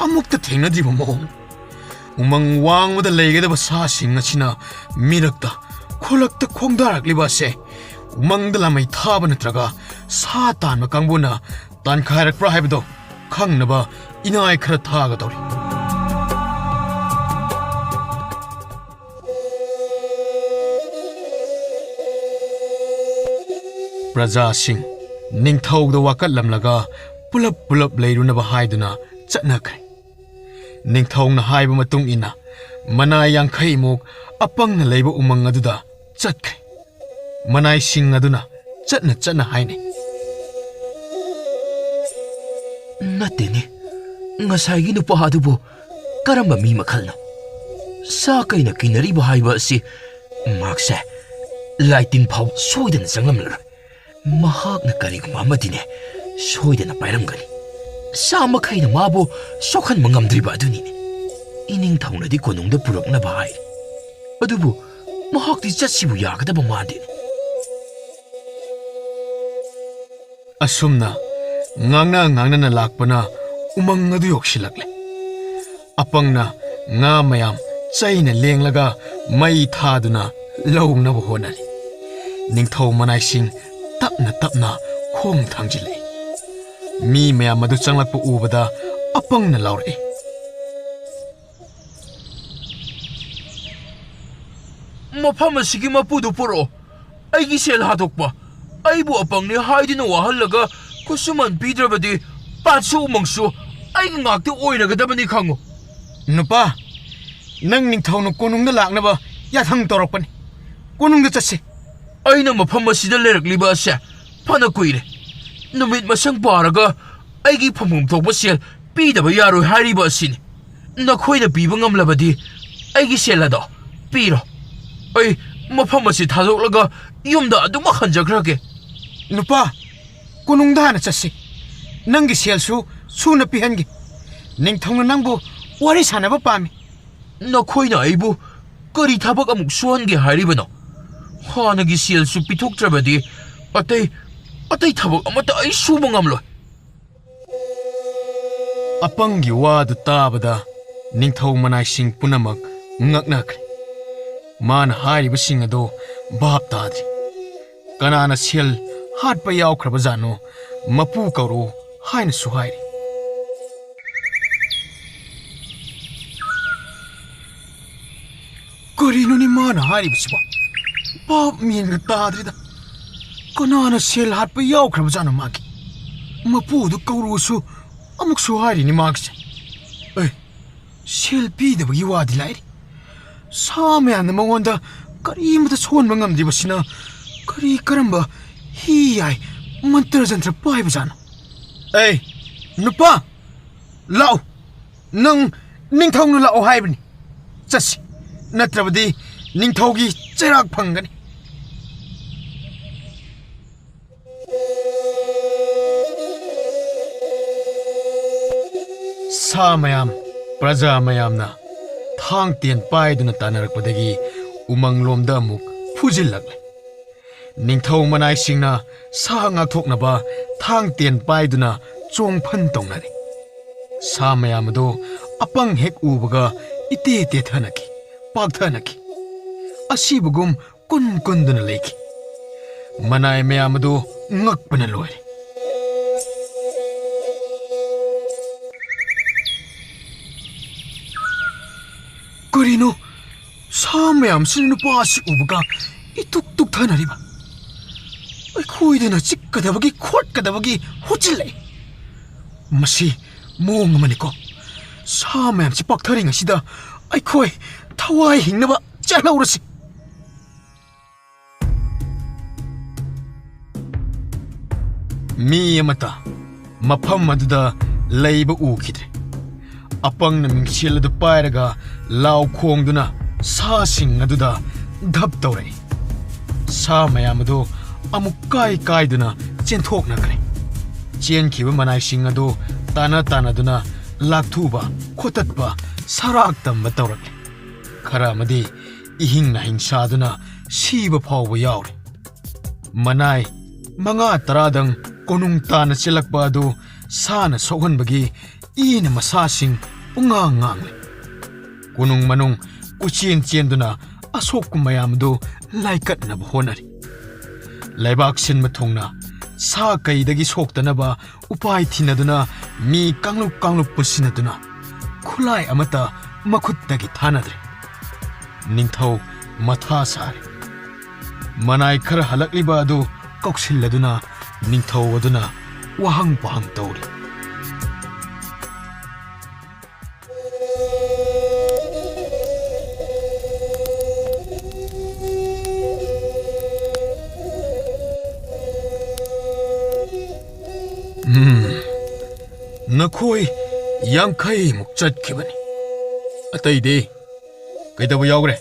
ꯑꯃꯨꯛꯇ ꯊꯦꯡꯅꯗ꯭ꯔꯤꯕ ꯃꯑꯣꯡ꯫ ꯎꯃꯪ ꯋꯥꯡꯃꯗ ꯂꯩꯒꯗꯕ ꯁꯥꯁꯤꯡ ꯑꯁꯤꯅ ꯃꯤꯔꯛꯇ, ꯈꯨꯜꯂꯛꯇ ꯈꯣꯡꯗꯥꯔꯛꯂꯤꯕ ꯑꯁꯦ ꯎꯃꯪꯗ ꯂꯥꯃꯩ ꯊꯥꯕ ꯅꯠꯇ꯭ꯔꯒ ꯁꯥ ꯇꯥꯟꯕ ꯀꯥꯡꯕꯨꯅ ꯇꯥꯟꯈꯥꯏꯔꯛꯄ꯭ꯔꯥ ꯍꯥꯏꯕꯗꯣ ꯈꯪꯅꯕ ꯏꯅꯥꯏ ꯈꯔ ꯊꯥꯒꯗꯧꯔꯤ꯫ ꯄ꯭ꯔꯖꯥꯁꯤꯡ ꯅꯤꯡꯊꯧꯗ ꯋꯥꯀꯠꯂꯝꯂꯒ ꯄꯨꯂꯞ ꯄꯨꯂꯞ ꯂꯩꯔꯨꯅꯕ ꯍꯥꯏꯗꯨꯅ ꯆꯠꯅꯈ꯭ꯔꯦ꯫ ꯅꯤꯡꯊꯧꯅ ꯍꯥꯏꯕ ꯃꯇꯨꯡ ꯏꯟꯅ ꯃꯅꯥꯏ ꯌꯥꯡꯈꯩꯃꯨꯛ ꯑꯄꯪꯅ ꯂꯩꯕ ꯎꯃꯪ ꯑꯗꯨꯗ ꯆꯠꯈ꯭ꯔꯦ꯫ ꯃꯅꯥꯏꯁꯤꯡ ꯑꯗꯨꯅ ꯆꯠꯅ ꯆꯠꯅ ꯍꯥꯏꯅꯩ, "ꯅꯠꯇꯦꯅꯦ, ꯉꯁꯥꯏꯒꯤ ꯅꯨꯄꯥ ꯑꯗꯨꯕꯨ ꯀꯔꯝꯕ ꯃꯤ ꯃꯈꯜꯅꯣ? ꯁꯥ ꯀꯩꯅ ꯀꯤꯅꯔꯤꯕ ꯍꯥꯏꯕ ꯑꯁꯤ ꯃꯍꯥꯛꯁꯦ ꯂꯥꯏꯇꯤꯟ ꯐꯥꯎ ꯁꯣꯏꯗꯅ ꯆꯪꯂꯝꯂꯔꯣꯏ꯫ ꯃꯍꯥꯛꯅ ꯀꯔꯤꯒꯨꯝꯕ ꯑꯃꯗꯤꯅꯦ ꯁꯣꯏꯗꯅ ꯄꯥꯏꯔꯝꯒꯅꯤ꯫ ꯁꯥ ꯃꯈꯩꯅ ꯃꯥꯕꯨ ꯁꯣꯛꯍꯟꯕ ꯉꯝꯗ꯭ꯔꯤꯕ ꯑꯗꯨꯅꯤꯅꯦ꯫ ꯏꯅꯤꯡꯊꯧꯅꯗꯤ ꯀꯣꯅꯨꯡꯗ ꯄꯨꯔꯛꯅꯕ ꯍꯥꯏꯔꯤ, ꯑꯗꯨꯕꯨ ꯃꯍꯥꯛꯇꯤ ꯆꯠꯁꯤꯕꯨ ꯌꯥꯒꯗꯕ ꯃꯥꯟꯗꯦꯅꯦ꯫" ꯑꯁꯨꯝꯅ ꯉꯥꯡꯅ ꯉꯥꯡꯅꯅ ꯂꯥꯛꯄꯅ ꯎꯃꯪ ꯑꯗꯨ ꯌꯧꯁꯤꯜꯂꯛꯂꯦ꯫ ꯑꯄꯪꯅ ꯉꯥ ꯃꯌꯥꯝ ꯆꯩꯅ ꯂꯦꯡꯂꯒ ꯃꯩ ꯊꯥꯗꯨꯅ ꯂꯧꯅꯕ ꯍꯣꯠꯅꯔꯤ꯫ ꯅꯤꯡꯊꯧ ꯃꯅꯥꯏꯁꯤꯡ ꯇꯞꯅ ꯇꯞꯅ ꯈꯣꯡ ꯊꯥꯡꯖꯤꯜꯂꯛꯏ꯫ ꯃꯤ ꯃꯌꯥꯝ ꯑꯗꯨ ꯆꯪꯂꯛꯄ ꯎꯕꯗ ꯑꯄꯪꯅ ꯂꯥꯎꯔꯛꯏ, "ꯃꯐꯝ ꯑꯁꯤꯒꯤ ꯃꯄꯨꯗꯨ ꯄꯨꯔꯛꯑꯣ꯫ ꯑꯩꯒꯤ ꯁꯦꯜ ꯍꯥꯠꯇꯣꯛꯄ, ꯑꯩꯕꯨ ꯑꯄꯪꯅꯤ ꯍꯥꯏꯗꯨꯅ ꯋꯥꯍꯜꯂꯒ ꯈꯨꯠꯁꯨꯃꯟ ꯄꯤꯗ꯭ꯔꯕꯗꯤ ꯄꯥꯠꯁꯨ ꯎꯃꯪꯁꯨ ꯑꯩꯒꯤ ꯉꯥꯛꯇ ꯑꯣꯏꯔꯒꯗꯕꯅꯤ ꯈꯪꯉꯨ꯫" "ꯅꯨꯄꯥ, ꯅꯪ ꯅꯤꯡꯊꯧꯅ ꯀꯣꯅꯨꯡꯗ ꯂꯥꯛꯅꯕ ꯌꯥꯊꯪ ꯇꯧꯔꯛꯄꯅꯤ꯫ ꯀꯣꯅꯨꯡꯗ ꯆꯠꯁꯤ꯫" "ꯑꯩꯅ ꯃꯐꯝ ꯑꯁꯤꯗ ꯂꯩꯔꯛꯂꯤꯕ ꯑꯁꯦ ꯐꯅ ꯀꯨꯏꯔꯦ꯫ ꯅꯨꯃꯤꯠ ꯃꯁꯪ ꯄꯥꯔꯒ ꯑꯩꯒꯤ ꯐꯪꯐꯝ ꯊꯣꯛꯄ ꯁꯦꯜ ꯄꯤꯗꯕ ꯌꯥꯔꯣꯏ ꯍꯥꯏꯔꯤꯕ ꯑꯁꯤꯅꯤ꯫ ꯅꯈꯣꯏꯅ ꯄꯤꯕ ꯉꯝꯂꯕꯗꯤ ꯑꯩꯒꯤ ꯁꯦꯜ ꯑꯗꯣ ꯄꯤꯔꯣ꯫ ꯑꯩ ꯃꯐꯝ ꯑꯁꯤ ꯊꯥꯗꯣꯛꯂꯒ ꯌꯨꯝꯗ ꯑꯗꯨꯃꯛ ꯍꯟꯖꯈ꯭ꯔꯒꯦ꯫ ꯅꯨꯄꯥ, ꯀꯣꯅꯨꯡꯗ ꯍꯥꯟꯅ ꯆꯠꯁꯤ꯫ ꯅꯪꯒꯤ ꯁꯦꯜꯁꯨ ꯁꯨꯅ ꯄꯤꯍꯟꯒꯦ꯫ ꯅꯤꯡꯊꯧꯅ ꯅꯪꯕꯨ ꯋꯥꯔꯤ ꯁꯥꯟꯅꯕ ꯄꯥꯝꯃꯤ꯫ ꯅꯈꯣꯏꯅ ꯑꯩꯕꯨ ꯀꯔꯤ ꯊꯕꯛ ꯑꯃꯨꯛ ꯁꯨꯍꯟꯒꯦ ꯍꯥꯏꯔꯤꯕꯅꯣ? ꯍꯥꯟꯅꯒꯤ ꯁꯦꯜꯁꯨ ꯄꯤꯊꯣꯛꯇ꯭ꯔꯕꯗꯤ ꯑꯇꯩ, ꯑꯇꯩ ꯊꯕꯛ ꯑꯃꯠꯇ ꯑꯩ ꯁꯨꯕ ꯉꯝꯂꯣꯏ꯫ ꯑꯄꯪꯒꯤ ꯋꯥꯗꯨ ꯇꯥꯕꯗ ꯅꯤꯡꯊꯧ ꯃꯅꯥꯏꯁꯤꯡ ꯄꯨꯝꯅꯃꯛ ꯉꯛꯅꯈ꯭ꯔꯦ꯫ ꯃꯥꯅ ꯍꯥꯏꯔꯤꯕꯁꯤꯡ ꯑꯗꯨ ꯚꯥꯞ ꯇꯥꯗ꯭ꯔꯦ꯫ ꯀꯅꯥꯅ ꯁꯦꯜ ꯍꯥꯠꯄ ꯌꯥꯎꯈ꯭ꯔꯕꯖꯥꯠꯅꯣ? ꯃꯄꯨ ꯀꯧꯔꯨ ꯍꯥꯏꯅꯁꯨ ꯍꯥꯏꯔꯤ꯫ ꯀꯔꯤꯅꯣꯅꯦ ꯃꯥꯅ ꯍꯥꯏꯔꯤꯕꯁꯤꯕꯣ? ꯚꯥꯞ ꯃꯦꯟꯒ ꯇꯥꯗ꯭ꯔꯤꯗ꯫ ꯀꯅꯥꯅ ꯁꯦꯜ ꯍꯥꯠꯄ ꯌꯥꯎꯈ꯭ꯔꯕꯖꯥꯠꯅꯣ ꯃꯥꯒꯤ? ꯃꯄꯨꯗꯨ ꯀꯧꯔꯨꯁꯨ ꯑꯃꯨꯛꯁꯨ ꯍꯥꯏꯔꯤꯅꯤ ꯃꯥꯒꯤꯁꯦ꯫ ꯑꯦ, ꯁꯦꯜ ꯄꯤꯗꯕꯒꯤ ꯋꯥꯗꯤ ꯂꯥꯏꯔꯤ꯫ ꯁꯥ ꯃꯌꯥꯝꯅ ꯃꯉꯣꯟꯗ ꯀꯔꯤꯃꯇ ꯁꯣꯟꯕ ꯉꯝꯗ꯭ꯔꯤꯕꯁꯤꯅ ꯀꯔꯤ ꯀꯔꯝꯕ ꯍꯤ ꯌꯥꯏ ꯃꯟꯇ꯭ꯔ ꯖꯟꯇ꯭ꯔ ꯄꯥꯏꯕꯖꯥꯠꯅꯣ? ꯑꯦ, ꯅꯨꯄꯥ, ꯂꯥꯛꯎ꯫ ꯅꯪ ꯅꯤꯡꯊꯧꯅ ꯂꯥꯛꯑꯣ ꯍꯥꯏꯕꯅꯤ꯫ ꯆꯠꯁꯤ, ꯅꯠꯇ꯭ꯔꯕꯗꯤ ꯅꯤꯡꯊꯧꯒꯤ ꯆꯩꯔꯥꯛ ꯐꯪꯒꯅꯤ꯫ ꯁꯥ ꯃꯌꯥꯝ, ꯄ꯭ꯔꯖꯥ ꯃꯌꯥꯝꯅ ꯊꯥꯡ ꯇꯦꯟ ꯄꯥꯏꯗꯨꯅ ꯇꯥꯟꯅꯔꯛꯄꯗꯒꯤ ꯎꯃꯪꯂꯣꯝꯗ ꯑꯃꯨꯛ ꯐꯨꯖꯤꯜꯂꯛꯂꯦ꯫ ꯅꯤꯡꯊꯧ ꯃꯅꯥꯏꯁꯤꯡꯅ ꯁꯥ ꯉꯥꯛꯊꯣꯛꯅꯕ ꯊꯥꯡ ꯇꯦꯟ ꯄꯥꯏꯗꯨꯅ ꯆꯣꯡꯐꯟ ꯇꯧꯅꯔꯦ꯫ ꯁꯥ ꯃꯌꯥꯝ ꯑꯗꯨ ꯑꯄꯪ ꯍꯦꯛ ꯎꯕꯒ ꯏꯇꯦ ꯇꯦꯊꯅꯈꯤ, ꯄꯥꯛꯊꯅꯈꯤ꯫ ꯑꯁꯤꯕꯒꯨꯝ ꯀꯨꯟ ꯀꯨꯟꯗꯨꯅ ꯂꯩꯈꯤ꯫ ꯃꯅꯥꯏ ꯃꯌꯥꯝ ꯑꯗꯨ ꯉꯛꯄꯅ ꯂꯣꯏꯔꯦ꯫ ꯀꯔꯤꯅꯣ? ꯁꯥ ꯃꯌꯥꯝꯁꯤꯅ ꯅꯨꯄꯥ ꯑꯁꯤ ꯎꯕꯒ ꯏꯇꯨꯛ ꯇꯨꯛꯊꯅꯔꯤꯕ꯫ ꯑꯩꯈꯣꯏꯗꯅ ꯆꯤꯛꯀꯗꯕꯒꯤ ꯈꯣꯠꯀꯗꯕꯒꯤ ꯍꯣꯠꯆꯤꯜꯂꯛꯏ꯫ ꯃꯁꯤ ꯃꯑꯣꯡ ꯑꯃꯅꯤꯀꯣ꯫ ꯁꯥ ꯃꯌꯥꯝꯁꯤ ꯄꯥꯛꯊꯔꯤꯉꯩꯁꯤꯗ ꯑꯩꯈꯣꯏ ꯊꯋꯥꯏ ꯍꯤꯡꯅꯕ ꯆꯠꯍꯧꯔꯁꯤ꯫ ꯃꯤ ꯑꯃꯠꯇ ꯃꯐꯝ ꯑꯗꯨꯗ ꯂꯩꯕ ꯎꯈꯤꯗ꯭ꯔꯦ꯫ ꯑꯄꯪꯅ ꯃꯤꯡꯁꯦꯜ ꯑꯗꯨ ꯄꯥꯏꯔꯒ ꯂꯥꯎ ꯈꯣꯡꯗꯨꯅ ꯁꯥꯁꯤꯡ ꯑꯗꯨꯗ ꯙꯞ ꯇꯧꯔꯛꯏ꯫ ꯁꯥ ꯃꯌꯥꯝ ꯑꯗꯨ ꯑꯃꯨꯛ ꯀꯥꯏ ꯀꯥꯏꯗꯨꯅ ꯆꯦꯟꯊꯣꯛꯅꯈ꯭ꯔꯦ꯫ ꯆꯦꯟꯈꯤꯕ ꯃꯅꯥꯏꯁꯤꯡ ꯑꯗꯨ ꯇꯥꯟꯅ ꯇꯥꯟꯅꯗꯨꯅ ꯂꯥꯛꯊꯨꯕ, ꯈꯣꯠꯇꯠꯄ, ꯁꯔꯥꯛ ꯇꯝꯕ ꯇꯧꯔꯛꯂꯦ꯫ ꯈꯔ ꯑꯃꯗꯤ ꯏꯍꯤꯡ ꯅꯥꯍꯤꯡ ꯁꯥꯗꯨꯅ ꯁꯤꯕ ꯐꯥꯎꯕ ꯌꯥꯎꯔꯦ꯫ ꯃꯅꯥꯏ ꯃꯉꯥ ꯇꯔꯥꯗꯪ ꯀꯣꯅꯨꯡ ꯇꯥꯟꯅ ꯆꯦꯜꯂꯛꯄ ꯑꯗꯨ ꯁꯥꯅ ꯁꯣꯛꯍꯟꯕꯒꯤ ꯏꯅ ꯃꯁꯥꯁꯤꯡ ꯄꯨꯡꯉꯥꯡ ꯉꯥꯡꯂꯦ꯫ ꯀꯣꯅꯨꯡ ꯃꯅꯨꯡ ꯀꯣꯏꯆꯦꯟ ꯆꯦꯟꯗꯨꯅ ꯑꯁꯣꯛꯄ ꯃꯌꯥꯝ ꯑꯗꯨ ꯂꯥꯏꯀꯠꯅꯕ ꯍꯣꯠꯅꯔꯤ꯫ ꯂꯩꯕꯥꯛ ꯁꯤꯟꯕ ꯊꯨꯡꯅ ꯁꯥ ꯀꯩꯗꯒꯤ ꯁꯣꯛꯇꯅꯕ ꯎꯄꯥꯏ ꯊꯤꯅꯗꯨꯅ ꯃꯤ ꯀꯥꯡꯂꯨꯞ ꯀꯥꯡꯂꯨꯞ ꯄꯨꯟꯁꯤꯟꯅꯗꯨꯅ ꯈꯨꯠꯂꯥꯏ ꯑꯃꯠꯇ ꯃꯈꯨꯠꯇꯒꯤ ꯊꯥꯅꯗ꯭ꯔꯦ꯫ ꯅꯤꯡꯊꯧ ꯃꯊꯥ ꯁꯥꯔꯦ꯫ ꯃꯅꯥꯏ ꯈꯔ ꯍꯜꯂꯛꯂꯤꯕ ꯑꯗꯨ ꯀꯧꯁꯤꯜꯂꯗꯨꯅ ꯅꯤꯡꯊꯧ ꯑꯗꯨꯅ ꯋꯥꯍꯪ ꯄꯥꯎꯍꯪ ꯇꯧꯔꯤ꯫ ꯎꯝ, ꯅꯈꯣꯏ ꯌꯥꯡꯈꯩꯃꯨꯛ ꯆꯠꯈꯤꯕꯅꯤ꯫ ꯑꯇꯩꯗꯤ ꯀꯩꯗꯧꯕ ꯌꯥꯎꯈ꯭ꯔꯦ?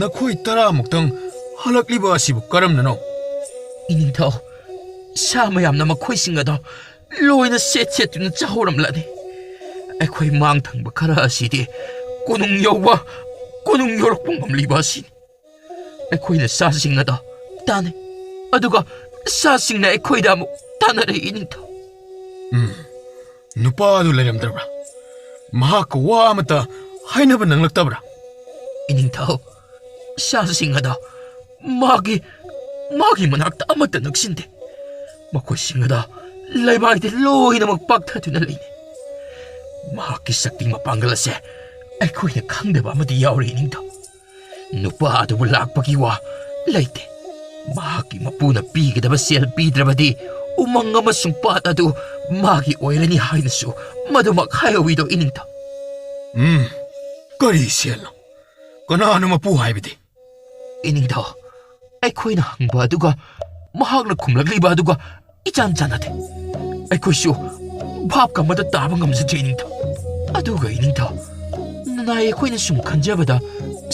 ꯅꯈꯣꯏ ꯇꯔꯥꯃꯨꯛꯇꯪ ꯍꯜꯂꯛꯂꯤꯕ ꯑꯁꯤꯕꯨ ꯀꯔꯝꯅꯅꯣ? ꯏꯅꯤꯡꯊꯧ, ꯁꯥ ꯃꯌꯥꯝꯅ ꯃꯈꯣꯏꯁꯤꯡ ꯑꯗꯣ ꯂꯣꯏꯅ ꯁꯦꯠ ꯁꯦꯠꯇꯨꯅ ꯆꯥꯍꯧꯔꯝꯂꯅꯤ꯫ ꯑꯩꯈꯣꯏ ꯃꯥꯡ ꯊꯪꯕ ꯈꯔ ꯑꯁꯤꯗꯤ ꯀꯣꯅꯨꯡ ꯌꯧꯕ, ꯀꯣꯅꯨꯡ ꯌꯧꯔꯛꯄ ꯉꯝꯂꯤꯕ ꯑꯁꯤꯅꯤ꯫ ꯑꯩꯈꯣꯏꯅ ꯁꯥꯁꯤꯡ ꯑꯗꯣ ꯇꯥꯟꯅꯩ, ꯑꯗꯨꯒ ꯁꯥꯁꯤꯡꯅ ꯑꯩꯈꯣꯏꯗ ꯑꯃꯨꯛ ꯇꯥꯟꯅꯔꯛꯏ, ꯏꯅꯤꯡꯊꯧ꯫ ꯎꯝ, ꯅꯨꯄꯥ ꯑꯗꯨ ꯂꯩꯔꯝꯗ꯭ꯔꯕ꯭ꯔꯥ? ꯃꯍꯥꯛꯀ ꯋꯥ ꯑꯃꯠꯇ ꯍꯥꯏꯅꯕ ꯅꯪꯂꯛꯇꯕ꯭ꯔꯥ? ꯏꯅꯤꯡꯊꯧ, ꯁꯥꯁꯤꯡ ꯑꯗꯣ ꯃꯥꯒꯤ, ꯃꯥꯒꯤ ꯃꯅꯥꯛꯇ ꯑꯃꯠꯇ ꯅꯛꯁꯤꯟꯗꯦ꯫ ꯃꯈꯣꯏꯁꯤꯡ ꯑꯗꯣ ꯂꯩꯃꯥꯏꯗ ꯂꯣꯏꯅꯃꯛ ꯄꯥꯛꯊꯗꯨꯅ ꯂꯩꯅꯩ꯫ ꯃꯍꯥꯛꯀꯤ ꯁꯛꯇꯤ ꯃꯄꯥꯡꯒꯜ ꯑꯁꯦ ꯑꯩꯈꯣꯏꯅ ꯈꯪꯗꯕ ꯑꯃꯗꯤ ꯌꯥꯎꯔꯤ, ꯏꯅꯤꯡꯊꯧ꯫ ꯅꯨꯄꯥ ꯑꯗꯨꯕꯨ ꯂꯥꯛꯄꯒꯤ ꯋꯥ ꯂꯩꯇꯦ꯫ ꯃꯍꯥꯛꯀꯤ ꯃꯄꯨꯅ ꯄꯤꯒꯗꯕ ꯁꯦꯜ ꯄꯤꯗ꯭ꯔꯕꯗꯤ ꯎꯃꯪ ꯑꯃꯁꯨꯡ ꯄꯥꯠ ꯑꯗꯨ ꯃꯥꯒꯤ ꯑꯣꯏꯔꯅꯤ ꯍꯥꯏꯅꯁꯨ ꯃꯗꯨꯃꯛ ꯍꯥꯏꯍꯧꯋꯤꯗꯣ, ꯏꯅꯤꯡꯊꯧ꯫ ꯎꯝ, ꯀꯔꯤ ꯁꯦꯜꯅꯣ? ꯀꯅꯥꯅꯣ ꯃꯄꯨ ꯍꯥꯏꯕꯗꯤ? ꯏꯅꯤꯡꯊꯧ, ꯑꯩꯈꯣꯏꯅ ꯍꯪꯕ ꯑꯗꯨꯒ ꯃꯍꯥꯛꯅ ꯈꯨꯝꯂꯛꯂꯤꯕ ꯑꯗꯨꯒ ꯏꯆꯥꯟ ꯆꯥꯟꯅꯗꯦ꯫ ꯑꯩꯈꯣꯏꯁꯨ ꯚꯥꯞꯀ ꯑꯃꯠꯇ ꯇꯥꯕ ꯉꯝꯖꯗ꯭ꯔꯦ, ꯏꯅꯤꯡꯊꯧ꯫ ꯑꯗꯨꯒ ꯏꯅꯤꯡꯊꯧ, ꯅꯅꯥꯏ ꯑꯩꯈꯣꯏꯅ ꯁꯨꯝ ꯈꯟꯖꯕꯗ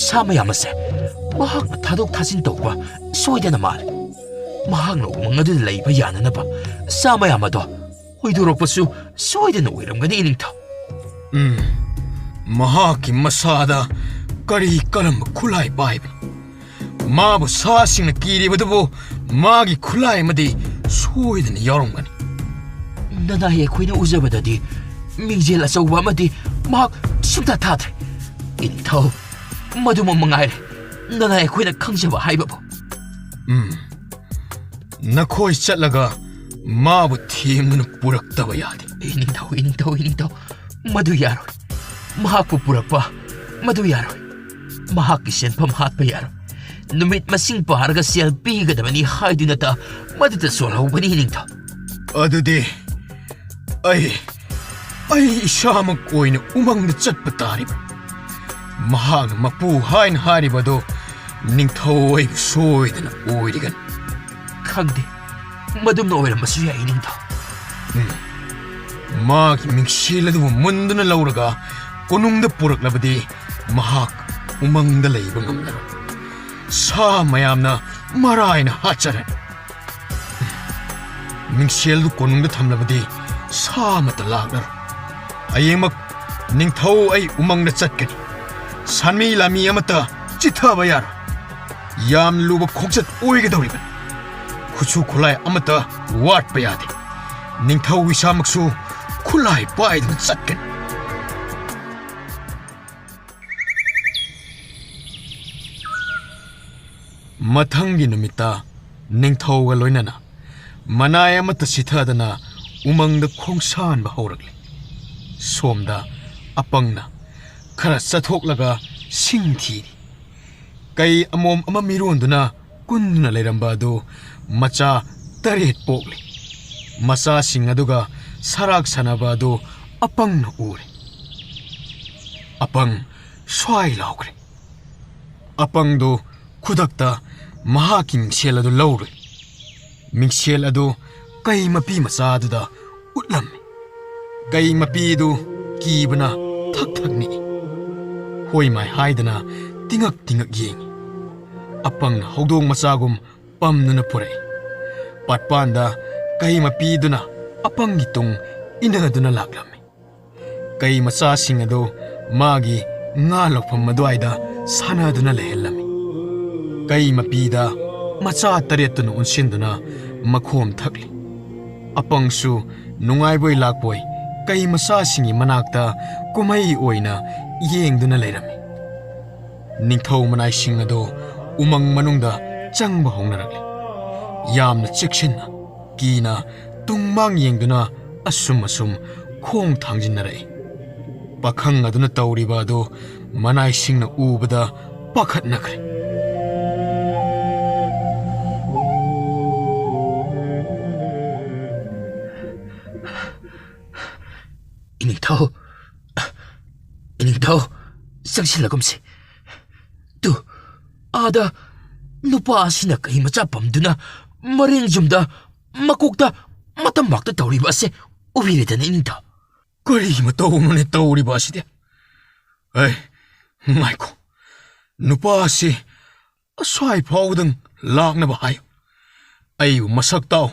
ꯁꯥ ꯃꯌꯥꯝ ꯑꯁꯦ ꯃꯍꯥꯛꯅ ꯊꯥꯗꯣꯛ ꯊꯥꯖꯤꯟ ꯇꯧꯕ ꯁꯣꯏꯗꯅ ꯃꯥꯜꯂꯦ꯫ ꯃꯍꯥꯛꯅ ꯎꯃꯪ ꯑꯗꯨꯗ ꯂꯩꯕ ꯌꯥꯅꯅꯕ ꯁꯥ ꯃꯌꯥꯝ ꯑꯗꯣ ꯍꯣꯏꯗꯣꯔꯛꯄꯁꯨ ꯁꯣꯏꯗꯅ ꯑꯣꯏꯔꯝꯒꯅꯤ, ꯏꯅꯤꯡꯊꯧ꯫ ꯎꯝ, ꯃꯍꯥꯛꯀꯤ ꯃꯁꯥꯗ ꯀꯔꯤ ꯀꯔꯝꯕ ꯈꯨꯠꯂꯥꯏ ꯄꯥꯏꯕꯅꯣ? ꯃꯥꯕꯨ ꯁꯥꯁꯤꯡꯅ ꯀꯤꯔꯤꯕꯗꯨꯕꯨ ꯃꯥꯒꯤ ꯈꯨꯠꯂꯥꯏ ꯑꯃꯗꯤ ꯁꯣꯏꯗꯅ ꯌꯥꯎꯔꯝꯒꯅꯤ꯫ ꯅꯅꯥꯏ ꯑꯩꯈꯣꯏꯅ ꯎꯖꯕꯗꯗꯤ ꯃꯤꯡꯖꯦꯜ ꯑꯆꯧꯕ ꯑꯃꯗꯤ ꯃꯍꯥꯛ ꯁꯨꯡꯊꯥ ꯊꯥꯗ꯭ꯔꯦ꯫ ꯏꯅꯤꯡꯊꯧ, ꯃꯗꯨꯃꯛ ꯃꯉꯥꯏꯔꯦ ꯅꯅꯥꯏ ꯑꯩꯈꯣꯏꯅ ꯈꯪꯖꯕ ꯍꯥꯏꯕꯕꯨ꯫ ꯎꯝ, ꯅꯈꯣꯏ ꯆꯠꯂꯒ ꯃꯥꯕꯨ ꯊꯦꯝꯗꯨꯅ ꯄꯨꯔꯛꯇꯕ ꯌꯥꯗꯦ꯫ ꯏꯅꯤꯡꯊꯧ, ꯏꯅꯤꯡꯊꯧ, ꯏꯅꯤꯡꯊꯧ, ꯃꯗꯨ ꯌꯥꯔꯣꯏ꯫ ꯃꯍꯥꯛꯄꯨ ꯄꯨꯔꯛꯄ ꯃꯗꯨ ꯌꯥꯔꯣꯏ꯫ ꯃꯍꯥꯛꯀꯤ ꯁꯦꯟꯐꯝ ꯍꯥꯠꯄ ꯌꯥꯔꯣꯏ꯫ ꯅꯨꯃꯤꯠ ꯃꯁꯤꯡ ꯄꯥꯔꯒ ꯁꯦꯜ ꯄꯤꯒꯗꯕꯅꯤ ꯍꯥꯏꯗꯨꯅꯇ ꯃꯗꯨꯗ ꯁꯣꯜꯍꯧꯕꯅꯤ, ꯏꯅꯤꯡꯊꯧ꯫ ꯑꯗꯨꯗꯤ ꯑꯩ, ꯑꯩ ꯏꯁꯥꯃꯛ ꯑꯣꯏꯅ ꯎꯃꯪꯗ ꯆꯠꯄ ꯇꯥꯔꯤꯕ꯫ ꯃꯍꯥꯛꯅ ꯃꯄꯨ ꯍꯥꯏꯅ ꯍꯥꯏꯔꯤꯕ ꯑꯗꯨ ꯅꯤꯡꯊꯧ ꯑꯩꯕꯨ ꯁꯣꯏꯗꯅ ꯑꯣꯏꯔꯤꯒꯅꯤ꯫ ꯈꯪꯗꯦ, ꯃꯗꯨꯝꯅ ꯑꯣꯏꯔꯝꯕꯁꯨ ꯌꯥꯏ, ꯏꯅꯤꯡꯊꯧ꯫ ꯎꯝ꯫ ꯃꯥꯒꯤ ꯃꯤꯡꯁꯦꯜ ꯑꯗꯨꯕꯨ ꯃꯨꯟꯗꯨꯅ ꯂꯧꯔꯒ ꯀꯣꯅꯨꯡꯗ ꯄꯨꯔꯛꯂꯕꯗꯤ ꯃꯍꯥꯛ ꯎꯃꯪꯗ ꯂꯩꯕ ꯉꯝꯂꯔꯣꯏ꯫ ꯁꯥ ꯃꯌꯥꯝꯅ ꯃꯔꯥꯏꯅ ꯍꯥꯠꯆꯔꯅꯤ꯫ ꯃꯤꯡꯁꯦꯜꯗꯨ ꯀꯣꯅꯨꯡꯗ ꯊꯝꯂꯕꯗꯤ ꯁꯥ ꯑꯃꯠꯇ ꯂꯥꯛꯂꯔꯣꯏ꯫ ꯍꯌꯦꯡꯃꯛ ꯅꯤꯡꯊꯧ ꯑꯩ ꯎꯃꯪꯗ ꯆꯠꯀꯅꯤ꯫ ꯁꯟꯃꯤ ꯂꯥꯃꯤ ꯑꯃꯠꯇ ꯆꯤꯠꯊꯕ ꯌꯥꯔꯣꯏ꯫ ꯌꯥꯝ ꯂꯨꯕ ꯈꯣꯡꯆꯠ ꯑꯣꯏꯒꯗꯧꯔꯤꯕꯅꯤ꯫ ꯈꯨꯠꯁꯨ ꯈꯨꯠꯂꯥꯏ ꯑꯃꯠꯇ ꯋꯥꯠꯄ ꯌꯥꯗꯦ꯫ ꯅꯤꯡꯊꯧ ꯏꯁꯥꯃꯛꯁꯨ ꯈꯨꯠꯂꯥꯏ ꯄꯥꯏꯗꯨꯅ ꯆꯠꯀꯅꯤ꯫ ꯃꯊꯪꯒꯤ ꯅꯨꯃꯤꯠꯇ ꯅꯤꯡꯊꯧꯒ ꯂꯣꯏꯅꯅ ꯃꯅꯥꯏ ꯑꯃꯠꯇ ꯁꯤꯊꯗꯅ ꯎꯃꯪꯗ ꯈꯣꯡꯁꯥꯟꯕ ꯍꯧꯔꯛꯂꯦ꯫ ꯁꯣꯝꯗ ꯑꯄꯪꯅ ꯈꯔ ꯆꯠꯊꯣꯛꯂꯒ ꯁꯤꯡ ꯊꯤꯔꯤ꯫ ꯀꯩ ꯑꯃꯣꯝ ꯑꯃ ꯃꯤꯔꯣꯟꯗꯨꯅ ꯀꯨꯟꯗꯨꯅ ꯂꯩꯔꯝꯕ ꯑꯗꯨ ꯃꯆꯥ ꯇꯔꯦꯠ ꯄꯣꯛꯂꯦ꯫ ꯃꯆꯥꯁꯤꯡ ꯑꯗꯨꯒ ꯁꯔꯥꯛ ꯁꯥꯟꯅꯕ ꯑꯗꯨ ꯑꯄꯪꯅ ꯎꯔꯦ꯫ ꯑꯄꯪ ꯁ꯭ꯋꯥꯏ ꯂꯥꯎꯈ꯭ꯔꯦ꯫ ꯑꯄꯪꯗꯨ ꯈꯨꯗꯛꯇ ꯃꯍꯥꯛꯀꯤ ꯃꯤꯡꯁꯦꯜ ꯑꯗꯨ ꯂꯧꯔꯨꯏ꯫ ꯃꯤꯡꯁꯦꯜ ꯑꯗꯨ ꯀꯩ ꯃꯄꯤ ꯃꯆꯥ ꯑꯗꯨꯗ ꯂꯝꯃꯤ꯫ ꯀꯩ ꯃꯄꯤꯗꯨ ꯀꯤꯕꯅ ꯊꯛ ꯊꯛ ꯅꯤꯛꯏ꯫ ꯍꯣꯏ ꯃꯥꯏ ꯍꯥꯏꯗꯅ ꯇꯤꯉꯛ ꯇꯤꯉꯛ ꯌꯦꯡꯏ꯫ ꯑꯄꯪꯅ ꯍꯧꯗꯣꯡ ꯃꯆꯥꯒꯨꯝ ꯄꯝꯗꯨꯅ ꯄꯨꯔꯛꯏ꯫ ꯄꯥꯠꯄꯥꯟꯗ ꯀꯩ ꯃꯄꯤꯗꯨꯅ ꯑꯄꯪꯒꯤ ꯇꯨꯡ ꯏꯟꯅꯗꯨꯅ ꯂꯥꯛꯂꯝꯃꯤ꯫ ꯀꯩ ꯃꯆꯥꯁꯤꯡ ꯑꯗꯨ ꯃꯥꯒꯤ ꯉꯥ ꯂꯧꯐꯝ ꯑꯗꯨꯋꯥꯏꯗ ꯁꯥꯟꯅꯗꯨꯅ ꯂꯩꯍꯜꯂꯝꯃꯤ꯫ ꯀꯩ ꯃꯄꯤꯗ ꯃꯆꯥ ꯇꯔꯦꯠꯇꯨꯅ ꯑꯣꯟꯁꯤꯟꯗꯨꯅ ꯃꯈꯣꯝ ꯊꯛꯂꯤ꯫ ꯑꯄꯪꯁꯨ ꯅꯨꯡꯉꯥꯏꯕꯣꯏ ꯂꯥꯛꯄꯣꯏ ꯀꯩ ꯃꯆꯥꯁꯤꯡꯒꯤ ꯃꯅꯥꯛꯇ ꯀꯨꯝꯍꯩ ꯑꯣꯏꯅ ꯌꯦꯡꯗꯨꯅ ꯂꯩꯔꯝꯃꯤ꯫ ꯅꯤꯡꯊꯧ ꯃꯅꯥꯏꯁꯤꯡ ꯑꯗꯨ ꯎꯃꯪ ꯃꯅꯨꯡꯗ ꯆꯪꯕ ꯍꯧꯅꯔꯛꯂꯤ꯫ ꯌꯥꯝꯅ ꯆꯦꯛꯁꯤꯟꯅ, ꯀꯤꯅ ꯇꯨꯡ ꯃꯥꯡ ꯌꯦꯡꯗꯨꯅ ꯑꯁꯨꯝ ꯑꯁꯨꯝ ꯈꯣꯡ ꯊꯥꯡꯖꯤꯟꯅꯔꯛꯏ꯫ ꯄꯥꯈꯪ ꯑꯗꯨꯅ ꯇꯧꯔꯤꯕ ꯑꯗꯨ ꯃꯅꯥꯏꯁꯤꯡꯅ ꯎꯕꯗ ꯄꯥꯈꯠꯅꯈ꯭ꯔꯦ꯫ "ꯏꯅꯤꯡꯊꯧ, ꯏꯅꯤꯡꯊꯧ, ꯆꯪꯁꯤꯜꯂꯒꯨꯝꯁꯤ꯫ ꯇꯨ, ꯑꯥꯗ ꯅꯨꯄꯥ ꯑꯁꯤꯅ ꯀꯩ ꯃꯆꯥ ꯄꯝꯗꯨꯅ ꯃꯔꯦꯡ ꯌꯨꯝꯗ ꯃꯀꯣꯛꯇ ꯃꯇꯝꯕꯥꯛꯇ ꯇꯧꯔꯤꯕ ꯑꯁꯦ ꯎꯕꯤꯔꯦꯗꯅ, ꯏꯅꯤꯡꯊꯧ?" "ꯀꯔꯤ ꯃꯇꯧꯅꯣꯅꯦ ꯇꯧꯔꯤꯕ ꯑꯁꯤꯗꯤ? ꯑꯦ, ꯉꯥꯏꯈꯣ, ꯅꯨꯄꯥ ꯑꯁꯤ ꯑꯁ꯭ꯋꯥꯏ ꯐꯥꯎꯕꯗꯪ ꯂꯥꯛꯅꯕ ꯍꯥꯏꯌꯨ꯫ ꯑꯩꯕꯨ ꯃꯁꯛ ꯇꯥꯛꯎ,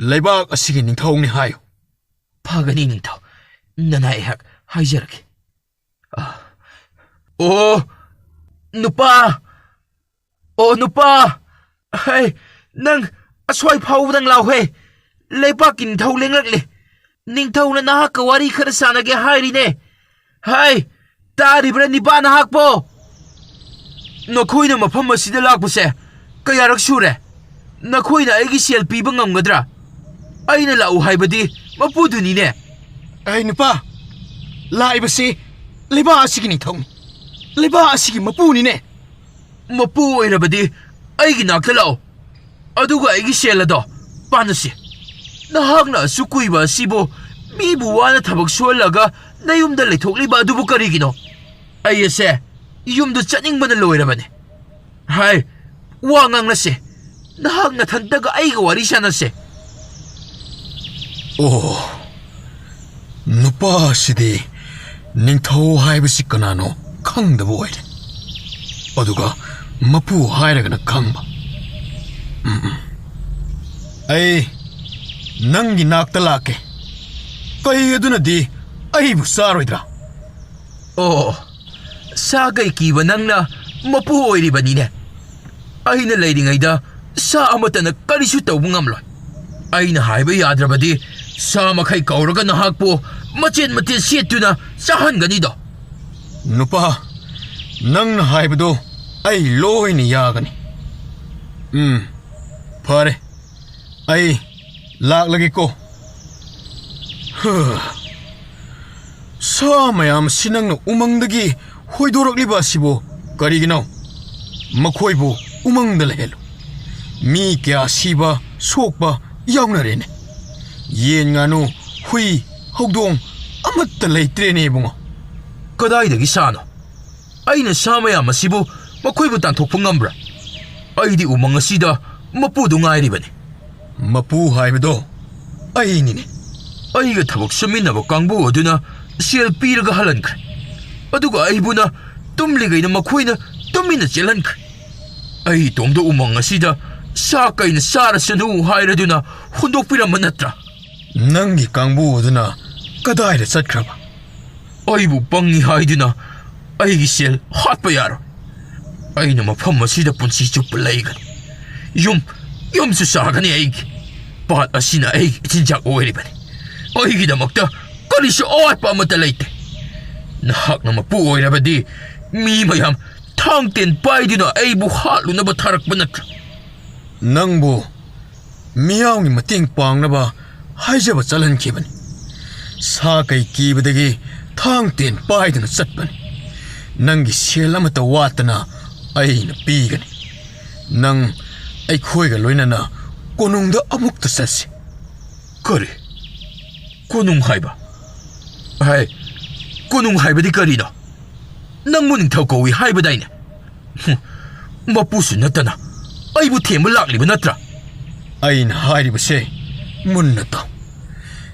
ꯂꯩꯕꯥꯛ ꯑꯁꯤꯒꯤ ꯅꯤꯡꯊꯧꯅꯤ ꯍꯥꯏꯌꯨ꯫" "ꯐꯒꯅꯤ ꯅꯤꯡꯊꯧ, ꯅꯅꯥꯏ ꯑꯩꯍꯥꯛ ꯍꯥꯏꯖꯔꯒꯦ꯫" ꯑ, "ꯑꯣ, ꯅꯨꯄꯥ! ꯑꯣ, ꯅꯨꯄꯥ! ꯍꯩ, ꯅꯪ ꯑꯁ꯭ꯋꯥꯏ ꯐꯥꯎꯕꯗꯪ ꯂꯥꯎꯍꯦ꯫ ꯂꯩꯕꯥꯛꯀꯤ ꯅꯤꯡꯊꯧ ꯂꯦꯡꯂꯛꯂꯦ꯫ ꯅꯤꯡꯊꯧꯅ ꯅꯍꯥꯛꯀ ꯋꯥꯔꯤ ꯈꯔ ꯁꯥꯟꯅꯒꯦ ꯍꯥꯏꯔꯤꯅꯦ꯫ ꯍꯥꯏ, ꯇꯥꯔꯤꯕ꯭ꯔꯥ ꯅꯤꯄꯥ ꯅꯍꯥꯛꯄꯣ? ꯅꯈꯣꯏꯅ ꯃꯐꯝ ꯑꯁꯤꯗ ꯂꯥꯛꯄꯁꯦ ꯀꯌꯥꯔꯛ ꯁꯨꯔꯦ? ꯅꯈꯣꯏꯅ ꯑꯩꯒꯤ ꯁꯦꯜ ꯄꯤꯕ ꯉꯝꯒꯗ꯭ꯔꯥ? ꯑꯩꯅ ꯂꯥꯛꯎ ꯍꯥꯏꯕꯗꯤ ꯃꯄꯨꯗꯨꯅꯤꯅꯦ꯫" "ꯑꯩ ꯅꯨꯄꯥ, ꯂꯥꯛꯏꯕꯁꯤ ꯂꯩꯕꯥꯛ ꯑꯁꯤꯒꯤ ꯅꯤꯡꯊꯧꯅꯤ, ꯂꯩꯕꯥꯛ ꯑꯁꯤꯒꯤ ꯃꯄꯨꯅꯤꯅꯦ꯫" "ꯃꯄꯨ ꯑꯣꯏꯔꯕꯗꯤ ꯑꯩꯒꯤ ꯅꯥꯛꯇ ꯂꯥꯛꯑꯣ, ꯑꯗꯨꯒ ꯑꯩꯒꯤ ꯁꯦꯜ ꯑꯗꯣ ꯄꯥꯟꯅꯁꯤ꯫ ꯅꯍꯥꯛꯅ ꯑꯁꯨꯛ ꯀꯨꯏꯕ ꯑꯁꯤꯕꯨ ꯃꯤꯕꯨ ꯋꯥꯅ ꯊꯕꯛ ꯁꯨꯍꯜꯂꯒ ꯅꯌꯨꯝꯗ ꯂꯩꯊꯣꯛꯂꯤꯕ ꯑꯗꯨꯕꯨ ꯀꯔꯤꯒꯤꯅꯣ? ꯑꯩ ꯑꯁꯦ ꯌꯨꯝꯗ ꯆꯠꯅꯤꯡꯕꯅ ꯂꯣꯏꯔꯕꯅꯤ꯫ ꯍꯥꯏ, ꯋꯥ ꯉꯥꯡꯅꯁꯦ꯫ ꯅꯍꯥꯛ ꯅꯊꯟꯇꯒ ꯑꯩꯒ ꯋꯥꯔꯤ ꯁꯥꯟꯅꯁꯦ꯫" ꯑꯣ, ꯅꯨꯄꯥꯁꯤꯗꯤ ꯅꯤꯡꯊꯧ ꯍꯥꯏꯕꯁꯤ ꯀꯅꯥꯅꯣ ꯈꯪꯗꯕ ꯑꯣꯏꯔꯦ꯫ ꯑꯗꯨꯒ ꯃꯄꯨ ꯍꯥꯏꯔꯒꯅ ꯈꯪꯕ꯫ ꯎꯝ, ꯎꯝ꯫ ꯑꯩ ꯅꯪꯒꯤ ꯅꯥꯛꯇ ꯂꯥꯛꯀꯦ꯫ ꯀꯩ ꯑꯗꯨꯅꯗꯤ ꯑꯩꯕꯨ ꯆꯥꯔꯣꯏꯗ꯭ꯔꯥ? ꯑꯣ, ꯁꯥ ꯀꯩ ꯀꯤꯕ ꯅꯪꯅ ꯃꯄꯨ ꯑꯣꯏꯔꯤꯕꯅꯤꯅꯦ꯫ ꯑꯩꯅ ꯂꯩꯔꯤꯉꯩꯗ ꯁꯥ ꯑꯃꯠꯇꯅ ꯀꯔꯤꯁꯨ ꯇꯧꯕ ꯉꯝꯂꯣꯏ꯫ ꯑꯩꯅ ꯍꯥꯏꯕ ꯌꯥꯗ꯭ꯔꯕꯗꯤ ꯁꯥ ꯃꯈꯩ ꯀꯧꯔꯒ ꯅꯍꯥꯛꯄꯨ ꯃꯆꯦꯠ ꯃꯆꯦꯠ ꯁꯦꯠꯇꯨꯅ ꯆꯥꯍꯟꯒꯅꯤꯗꯣ꯫ ꯅꯨꯄꯥ, ꯅꯪꯅ ꯍꯥꯏꯕꯗꯣ ꯑꯩ ꯂꯣꯏꯅ ꯌꯥꯒꯅꯤ꯫ ꯎꯝ, ꯐꯔꯦ꯫ ꯑꯩ ꯂꯥꯛꯂꯒꯦꯀꯣ꯫ ꯍ꯫ ꯁꯥ ꯃꯌꯥꯝ ꯑꯁꯤ ꯅꯪꯅ ꯎꯃꯪꯗꯒꯤ ꯍꯣꯏꯗꯣꯔꯛꯂꯤꯕ ꯑꯁꯤꯕꯨ ꯀꯔꯤꯒꯤꯅꯣ? ꯃꯈꯣꯏꯕꯨ ꯎꯃꯪꯗ ꯂꯩꯍꯜꯂꯨ꯫ ꯃꯤ ꯀꯌꯥ ꯁꯤꯕ, ꯁꯣꯛꯄ ꯌꯥꯎꯅꯔꯦꯅꯦ꯫ ꯌꯦꯟ, ꯉꯥꯅꯨ, ꯍꯨꯏ, ꯍꯧꯗꯣꯡ ꯑꯃꯠꯇ ꯂꯩꯇ꯭ꯔꯦꯅꯦ, ꯏꯕꯨꯡꯉꯣ꯫ ꯀꯗꯥꯏꯗꯒꯤ ꯁꯥꯅꯣ? ꯑꯩꯅ ꯁꯥ ꯃꯌꯥꯝ ꯑꯁꯤꯕꯨ ꯃꯈꯣꯏꯕꯨ ꯇꯥꯟꯊꯣꯛꯄ ꯉꯝꯕ꯭ꯔꯥ? ꯑꯩꯗꯤ ꯎꯃꯪ ꯑꯁꯤꯗ ꯃꯄꯨꯗꯨ ꯉꯥꯏꯔꯤꯕꯅꯤ꯫ ꯃꯄꯨ ꯍꯥꯏꯕꯗꯣ ꯑꯩꯅꯤꯅꯦ꯫ ꯑꯩꯒ ꯊꯕꯛ ꯁꯨꯃꯤꯟꯅꯕ ꯀꯥꯡꯕꯨ ꯑꯗꯨꯅ ꯁꯦꯜ ꯄꯤꯔꯒ ꯍꯜꯍꯟꯈ꯭ꯔꯦ꯫ ꯑꯗꯨꯒ ꯑꯩꯕꯨꯅ ꯇꯨꯝꯂꯤꯉꯩꯗ ꯃꯈꯣꯏꯅ ꯇꯨꯃꯤꯟꯅ ꯆꯦꯜꯍꯟꯈ꯭ꯔꯦ꯫ ꯑꯩ ꯏꯇꯣꯝꯗ ꯎꯃꯪ ꯑꯁꯤꯗ ꯁꯥ ꯀꯩꯅ ꯆꯥꯔꯁꯅꯨ ꯍꯥꯏꯔꯗꯨꯅ ꯍꯨꯟꯗꯣꯛꯄꯤꯔꯝꯕ ꯅꯠꯇ꯭ꯔꯥ? ꯅꯪꯒꯤ ꯀꯥꯡꯕꯨ ꯑꯗꯨꯅ ꯀꯗꯥꯏꯗ ꯆꯠꯈ꯭ꯔꯕ? ꯑꯩꯕꯨ ꯄꯪꯉꯤ ꯍꯥꯏꯗꯨꯅ ꯑꯩꯒꯤ ꯁꯦꯜ ꯍꯥꯠꯄ ꯌꯥꯔꯣꯏ꯫ ꯑꯩꯅ ꯃꯐꯝ ꯑꯁꯤꯗ ꯄꯨꯟꯁꯤ ꯆꯨꯞꯄ ꯂꯩꯒꯅꯤ꯫ ꯌꯨꯝ, ꯌꯨꯝꯁꯨ ꯁꯥꯒꯅꯤ ꯑꯩꯒꯤ꯫ ꯄꯥꯠ ꯑꯁꯤꯅ ꯑꯩꯒꯤ ꯏꯆꯤꯟꯖꯥꯛ ꯑꯣꯏꯔꯤꯕꯅꯤ꯫ ꯑꯩꯒꯤꯗꯃꯛꯇ ꯀꯔꯤꯁꯨ ꯑꯋꯥꯠꯄ ꯑꯃꯠꯇ ꯂꯩꯇꯦ꯫ ꯅꯍꯥꯛꯅ ꯃꯄꯨ ꯑꯣꯏꯔꯕꯗꯤ ꯃꯤ ꯃꯌꯥꯝ ꯊꯥꯡ ꯇꯦꯟ ꯄꯥꯏꯗꯨꯅ ꯑꯩꯕꯨ ꯍꯥꯠꯂꯨꯅꯕ ꯊꯥꯔꯛꯄ ꯅꯠꯇ꯭ꯔꯥ? ꯅꯪꯕꯨ ꯃꯤꯌꯥꯝꯒꯤ ꯃꯇꯦꯡ ꯄꯥꯡꯅꯕ ꯍꯥꯏꯖꯕ ꯆꯠꯍꯟꯈꯤꯕꯅꯤ꯫ ꯁꯥ ꯀꯩ ꯀꯤꯕꯗꯒꯤ ꯊꯥꯡ ꯇꯦꯟ ꯄꯥꯏꯗꯨꯅ ꯆꯠꯄꯅꯤ꯫ ꯅꯪꯒꯤ ꯁꯦꯜ ꯑꯃꯠꯇ ꯋꯥꯠꯇꯅ ꯑꯩꯅ ꯄꯤꯒꯅꯤ꯫ ꯅꯪ ꯑꯩꯈꯣꯏꯒ ꯂꯣꯏꯅꯅ ꯀꯣꯅꯨꯡꯗ ꯑꯃꯨꯛꯇ ꯆꯠꯁꯤ꯫ ꯀꯔꯤ? ꯀꯣꯅꯨꯡ ꯍꯥꯏꯕ? ꯍꯥꯏ, ꯀꯣꯅꯨꯡ ꯍꯥꯏꯕꯗꯤ ꯀꯔꯤꯅꯣ? ꯅꯪꯕꯨ ꯅꯤꯡꯊꯧ ꯀꯧꯏ ꯍꯥꯏꯕꯗꯥꯏꯅꯦ? ꯍꯨꯝ, ꯃꯄꯨꯁꯨ ꯅꯠꯇꯅ ꯑꯩꯕꯨ ꯊꯦꯝꯕ ꯂꯥꯛꯂꯤꯕ ꯅꯠꯇ꯭ꯔꯥ? ꯑꯩꯅ ꯍꯥꯏꯔꯤꯕꯁꯦ ꯃꯨꯟꯅ ꯇꯥꯎ꯫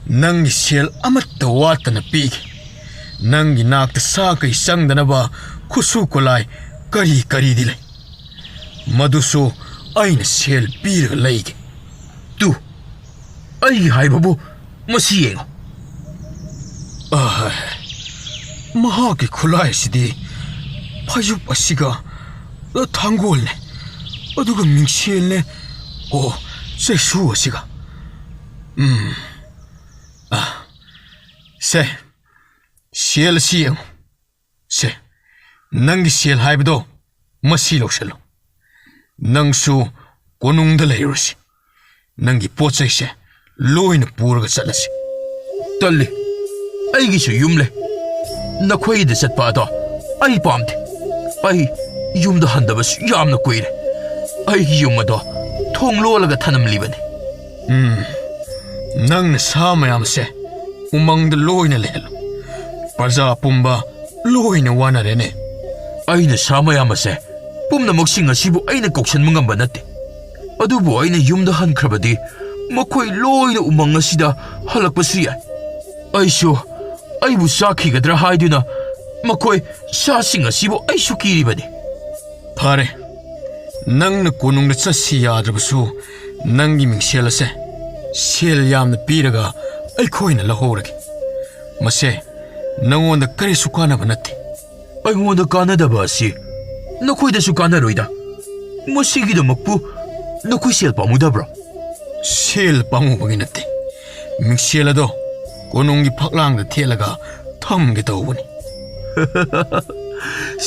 ꯅꯪꯒꯤ ꯁꯦꯜ ꯑꯃꯠꯇ ꯋꯥꯠꯇꯅ ꯄꯤꯒꯦ꯫ ꯅꯪꯒꯤ ꯅꯥꯛꯇ ꯁꯥ ꯀꯩ ꯆꯪꯗꯅꯕ ꯈꯨꯠꯁꯨ ꯈꯨꯠꯂꯥꯏ ꯀꯔꯤ ꯀꯔꯤꯗꯤ ꯂꯩ, ꯃꯗꯨꯁꯨ ꯑꯩꯅ ꯁꯦꯜ ꯄꯤꯔꯒ ꯂꯩꯒꯦ꯫ ꯇꯨ, ꯑꯩꯒꯤ ꯍꯥꯏꯕꯕꯨ ꯃꯁꯤ ꯌꯦꯡꯉꯨ꯫ ꯑꯍ, ꯃꯍꯥꯛꯀꯤ ꯈꯨꯠꯂꯥꯏ ꯑꯁꯤꯗꯤ ꯐꯩꯖꯨꯞ ꯑꯁꯤꯒ ꯊꯥꯡꯒꯣꯜꯅꯦ, ꯑꯗꯨꯒ ꯃꯤꯡꯁꯦꯜꯅꯦ, ꯑꯣ, ꯆꯩꯁꯨ ꯑꯁꯤꯒ꯫ ꯎꯝ, ꯑ, ꯁꯦ, ꯁꯦꯜ ꯑꯁꯤ ꯌꯦꯡꯉꯨ꯫ ꯁꯦ, ꯅꯪꯒꯤ ꯁꯦꯜ ꯍꯥꯏꯕꯗꯣ ꯃꯁꯤ ꯂꯧꯁꯤꯜꯂꯨ꯫ ꯅꯪꯁꯨ ꯀꯣꯅꯨꯡꯗ ꯂꯩꯔꯨꯔꯁꯤ꯫ ꯅꯪꯒꯤ ꯄꯣꯠ ꯆꯩꯁꯦ ꯂꯣꯏꯅ ꯄꯨꯔꯒ ꯆꯠꯂꯁꯤ꯫ ꯇꯜꯂꯤ꯫ ꯑꯩꯒꯤꯁꯨ ꯌꯨꯝ ꯂꯩ꯫ ꯅꯈꯣꯏꯗ ꯆꯠꯄ ꯑꯗꯣ ꯑꯩ ꯄꯥꯝꯗꯦ꯫ ꯑꯩ ꯌꯨꯝꯗ ꯍꯟꯗꯕꯁꯨ ꯌꯥꯝꯅ ꯀꯨꯏꯔꯦ꯫ ꯑꯩꯒꯤ ꯌꯨꯝ ꯑꯗꯣ ꯊꯣꯡ ꯂꯣꯜꯂꯒ ꯊꯅꯝꯂꯤꯕꯅꯤ꯫ ꯎꯝ, ꯅꯪꯅ ꯁꯥ ꯃꯌꯥꯝꯁꯦ ꯎꯃꯪꯗ ꯂꯣꯏꯅ ꯂꯩꯍꯜꯂꯨ꯫ ꯄ꯭ꯔꯖꯥ ꯄꯨꯝꯕ ꯂꯣꯏꯅ ꯋꯥꯅꯔꯦꯅꯦ꯫ ꯑꯩꯅ ꯁꯥ ꯃꯌꯥꯝ ꯑꯁꯦ ꯄꯨꯝꯅꯃꯛꯁꯤꯡ ꯑꯁꯤꯕꯨ ꯑꯩꯅ ꯀꯧꯁꯟꯕ ꯉꯝꯕ ꯅꯠꯇꯦ꯫ ꯑꯗꯨꯕꯨ ꯑꯩꯅ ꯌꯨꯝꯗ ꯍꯟꯈ꯭ꯔꯕꯗꯤ ꯃꯈꯣꯏ ꯂꯣꯏꯅ ꯎꯃꯪ ꯑꯁꯤꯗ ꯍꯜꯂꯛꯄꯁꯨ ꯌꯥꯏ꯫ ꯑꯩꯁꯨ ꯑꯩꯕꯨ ꯆꯥꯈꯤꯒꯗ꯭ꯔꯥ ꯍꯥꯏꯗꯨꯅ ꯃꯈꯣꯏ ꯁꯥꯁꯤꯡ ꯑꯁꯤꯕꯨ ꯑꯩꯁꯨ ꯀꯤꯔꯤꯕꯅꯤ꯫ ꯐꯔꯦ, ꯅꯪꯅ ꯀꯣꯅꯨꯡꯗ ꯆꯠꯁꯤ ꯌꯥꯗ꯭ꯔꯕꯁꯨ ꯅꯪꯒꯤ ꯃꯤꯡꯁꯦꯜ ꯑꯁꯦ ꯁꯦꯜ ꯌꯥꯝꯅ ꯄꯤꯔꯒ ꯑꯩꯈꯣꯏꯅ ꯂꯧꯍꯧꯔꯒꯦ꯫ ꯃꯁꯦ ꯅꯉꯣꯟꯗ ꯀꯔꯤꯁꯨ ꯀꯥꯟꯅꯕ ꯅꯠꯇꯦ꯫ ꯑꯩꯉꯣꯟꯗ ꯀꯥꯟꯅꯗꯕ ꯑꯁꯤ ꯅꯈꯣꯏꯗꯁꯨ ꯀꯥꯟꯅꯔꯣꯏꯗ꯫ ꯃꯁꯤꯒꯤꯗꯃꯛꯄꯨ ꯅꯈꯣꯏ ꯁꯦꯜ ꯄꯥꯝꯃꯨꯗꯕ꯭ꯔꯣ? ꯁꯦꯜ ꯄꯥꯝꯃꯨꯕꯒꯤ ꯅꯠꯇꯦ꯫ ꯃꯤꯡꯁꯦꯜ ꯑꯗꯣ ꯀꯣꯅꯨꯡꯒꯤ ꯐꯛꯂꯥꯡꯗ ꯊꯦꯠꯂꯒ ꯊꯝꯒꯦ ꯇꯧꯕꯅꯤ꯫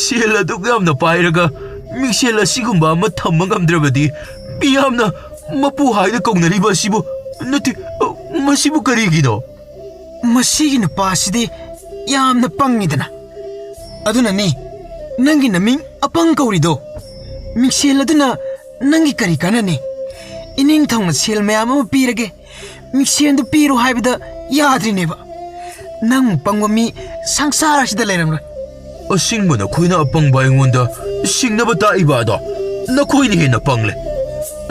ꯁꯦꯜ ꯑꯗꯨꯛ ꯌꯥꯝꯅ ꯄꯥꯏꯔꯒ ꯃꯤꯡꯁꯦꯜ ꯑꯁꯤꯒꯨꯝꯕ ꯑꯃ ꯊꯝꯕ ꯉꯝꯗ꯭ꯔꯕꯗꯤ ꯃꯤꯌꯥꯝꯅ ꯃꯄꯨ ꯍꯥꯏꯅ ꯀꯧꯅꯔꯤꯕ ꯑꯁꯤꯕꯨ, ꯅꯠꯇꯦ, ꯃꯁꯤꯕꯨ ꯀꯔꯤꯒꯤꯅꯣ? ꯃꯁꯤꯒꯤ ꯅꯨꯄꯥꯁꯤꯗꯤ ꯌꯥꯝꯅ ꯄꯪꯉꯤꯗꯅ꯫ ꯑꯗꯨꯅꯅꯤ ꯅꯪꯒꯤ ꯅꯃꯤꯡ ꯑꯄꯪ ꯀꯧꯔꯤꯗꯣ꯫ ꯃꯤꯡꯁꯦꯜ ꯑꯗꯨꯅ ꯅꯪꯒꯤ ꯀꯔꯤ ꯀꯥꯟꯅꯅꯤ? ꯏꯅꯤꯡꯊꯧꯅ ꯁꯦꯜ ꯃꯌꯥꯝ ꯑꯃ ꯄꯤꯔꯒꯦ, ꯃꯤꯡꯁꯦꯜꯗꯨ ꯄꯤꯔꯣ ꯍꯥꯏꯕꯗ ꯌꯥꯗ꯭ꯔꯤꯅꯦꯕ꯫ ꯅꯪ ꯄꯪꯕ ꯃꯤ ꯁꯪꯁꯥꯔ ꯑꯁꯤꯗ ꯂꯩꯔꯝꯂꯣꯏ꯫ ꯑꯁꯤꯡꯕ ꯅꯈꯣꯏꯅ ꯑꯄꯪꯕ ꯑꯩꯉꯣꯟꯗ ꯁꯤꯡꯅꯕ ꯇꯥꯛꯏꯕ ꯑꯗꯣ ꯅꯈꯣꯏꯅ ꯍꯦꯟꯅ ꯄꯪꯂꯦ꯫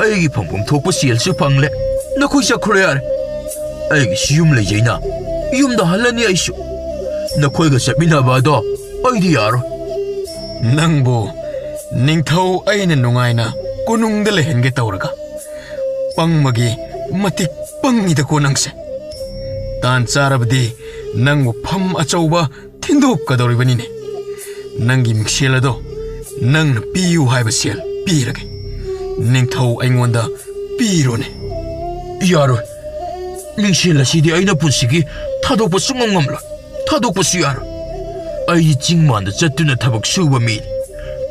ꯑꯩꯒꯤ ꯐꯪꯐꯝ ꯊꯣꯛꯄ ꯁꯦꯜꯁꯨ ꯐꯪꯂꯦ꯫ ꯅꯈꯣꯏ ꯆꯠꯈ꯭ꯔꯣ ꯌꯥꯔꯦ꯫ ꯑꯩꯒꯤꯁꯨ ꯌꯨꯝ ꯂꯩꯖꯩꯅ꯫ ꯌꯨꯝꯗ ꯍꯜꯂꯅꯤ ꯑꯩꯁꯨ꯫ ꯅꯈꯣꯏꯒ ꯆꯠꯃꯤꯟꯅꯕ ꯑꯗꯣ ꯑꯩꯗꯤ ꯌꯥꯔꯣꯏ꯫ ꯅꯪꯕꯨ ꯅꯤꯡꯊꯧ ꯑꯩꯅ ꯅꯨꯡꯉꯥꯏꯅ ꯀꯣꯅꯨꯡꯗ ꯂꯩꯍꯟꯒꯦ ꯇꯧꯔꯒ, ꯄꯪꯕꯒꯤ ꯃꯇꯤꯛ ꯄꯪꯉꯤꯗꯀꯣ ꯅꯪꯁꯦ꯫ ꯇꯥꯟ ꯆꯥꯔꯕꯗꯤ ꯅꯪꯕꯨ ꯐꯝ ꯑꯆꯧꯕ ꯊꯤꯟꯗꯣꯛꯀꯗꯧꯔꯤꯕꯅꯤꯅꯦ꯫ ꯅꯪꯒꯤ ꯃꯤꯡꯁꯦꯜ ꯑꯗꯣ ꯅꯪꯅ ꯄꯤꯌꯨ ꯍꯥꯏꯕ ꯁꯦꯜ ꯄꯤꯔꯒꯦ꯫ ꯅꯤꯡꯊꯧ ꯑꯩꯉꯣꯟꯗ ꯄꯤꯔꯣꯅꯦ꯫ ꯌꯥꯔꯣꯏ꯫ ꯃꯤꯡꯁꯦꯜ ꯑꯁꯤꯗꯤ ꯑꯩꯅ ꯄꯨꯟꯁꯤꯒꯤ ꯊꯥꯗꯣꯛꯄ ꯁꯨꯡꯉꯝ ꯉꯝꯂꯣꯏ꯫ ꯊꯥꯗꯣꯛꯄꯁꯨ ꯌꯥꯔꯣꯏ꯫ ꯑꯩꯗꯤ ꯆꯤꯡ ꯃꯥꯟꯗ ꯆꯠꯇꯨꯅ ꯊꯕꯛ ꯁꯨꯕ ꯃꯤꯅꯤ꯫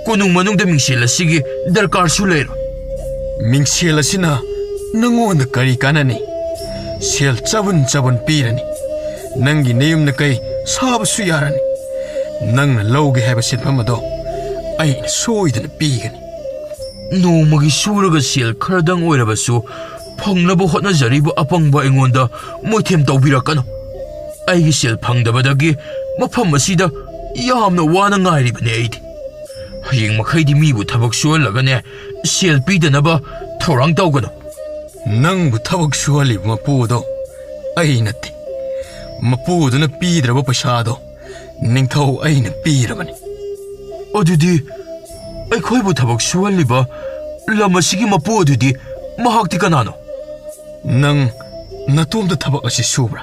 ꯀꯣꯅꯨꯡ ꯃꯅꯨꯡꯗ ꯃꯤꯡꯁꯦꯜ ꯑꯁꯤꯒꯤ ꯗꯔꯀꯥꯔꯁꯨ ꯂꯩꯔꯣꯏ꯫ ꯃꯤꯡꯁꯦꯜ ꯑꯁꯤꯅ ꯅꯪꯉꯣꯟꯗ ꯀꯔꯤ ꯀꯥꯟꯅꯅꯤ? ꯁꯦꯜ ꯆꯕꯨꯟ ꯆꯕꯨꯟ ꯄꯤꯔꯅꯤ꯫ ꯅꯪꯒꯤ ꯅꯌꯨꯝ ꯅꯀꯩ ꯁꯥꯕꯁꯨ ꯌꯥꯔꯅꯤ꯫ ꯅꯪꯅ ꯂꯧꯒꯦ ꯍꯥꯏꯕ ꯁꯤꯟꯐꯝ ꯑꯗꯣ ꯑꯩꯅ ꯁꯣꯏꯗꯅ ꯄꯤꯒꯅꯤ꯫ ꯅꯣꯡꯃꯒꯤ ꯁꯨꯔꯒ ꯁꯦꯜ ꯈꯔꯗꯪ ꯑꯣꯏꯔꯕꯁꯨ ꯐꯪꯅꯕ ꯍꯣꯠꯅꯖꯔꯤꯕ ꯑꯄꯪꯕ ꯑꯩꯉꯣꯟꯗ ꯃꯣꯏꯊꯦꯝ ꯇꯧꯕꯤꯔꯛꯀꯅꯨ꯫ ꯑꯩꯒꯤ ꯁꯦꯜ ꯐꯪꯗꯕꯗꯒꯤ ꯃꯐꯝ ꯑꯁꯤꯗ ꯌꯥꯝꯅ ꯋꯥꯅ ꯉꯥꯏꯔꯤꯕꯅꯦ ꯑꯩꯗꯤ꯫ ꯍꯌꯦꯡ ꯃꯈꯩꯗꯤ ꯃꯤꯕꯨ ꯊꯕꯛ ꯁꯨꯍꯜꯂꯒꯅꯦ ꯁꯦꯜ ꯄꯤꯗꯅꯕ ꯊꯧꯔꯥꯡ ꯇꯧꯒꯅꯨ꯫ ꯅꯪꯕꯨ ꯊꯕꯛ ꯁꯨꯍꯜꯂꯤꯕ ꯃꯄꯨ ꯑꯗꯣ ꯑꯩ ꯅꯠꯇꯦ꯫ ꯃꯄꯨ ꯑꯗꯨꯅ ꯄꯤꯗ꯭ꯔꯕ ꯄꯩꯁꯥꯗꯣ ꯅꯤꯡꯊꯧ ꯑꯩꯅ ꯄꯤꯔꯕꯅꯤ꯫ ꯑꯗꯨꯗꯤ ꯑꯩꯈꯣꯏꯕꯨ ꯊꯕꯛ ꯁꯨꯍꯜꯂꯤꯕ ꯂꯝ ꯑꯁꯤꯒꯤ ꯃꯄꯨ ꯑꯗꯨꯗꯤ ꯃꯍꯥꯛꯇꯤ ꯀꯅꯥꯅꯣ? ꯅꯪ ꯅꯇꯣꯝꯇ ꯊꯕꯛ ꯑꯁꯤ ꯁꯨꯕ꯭ꯔꯥ?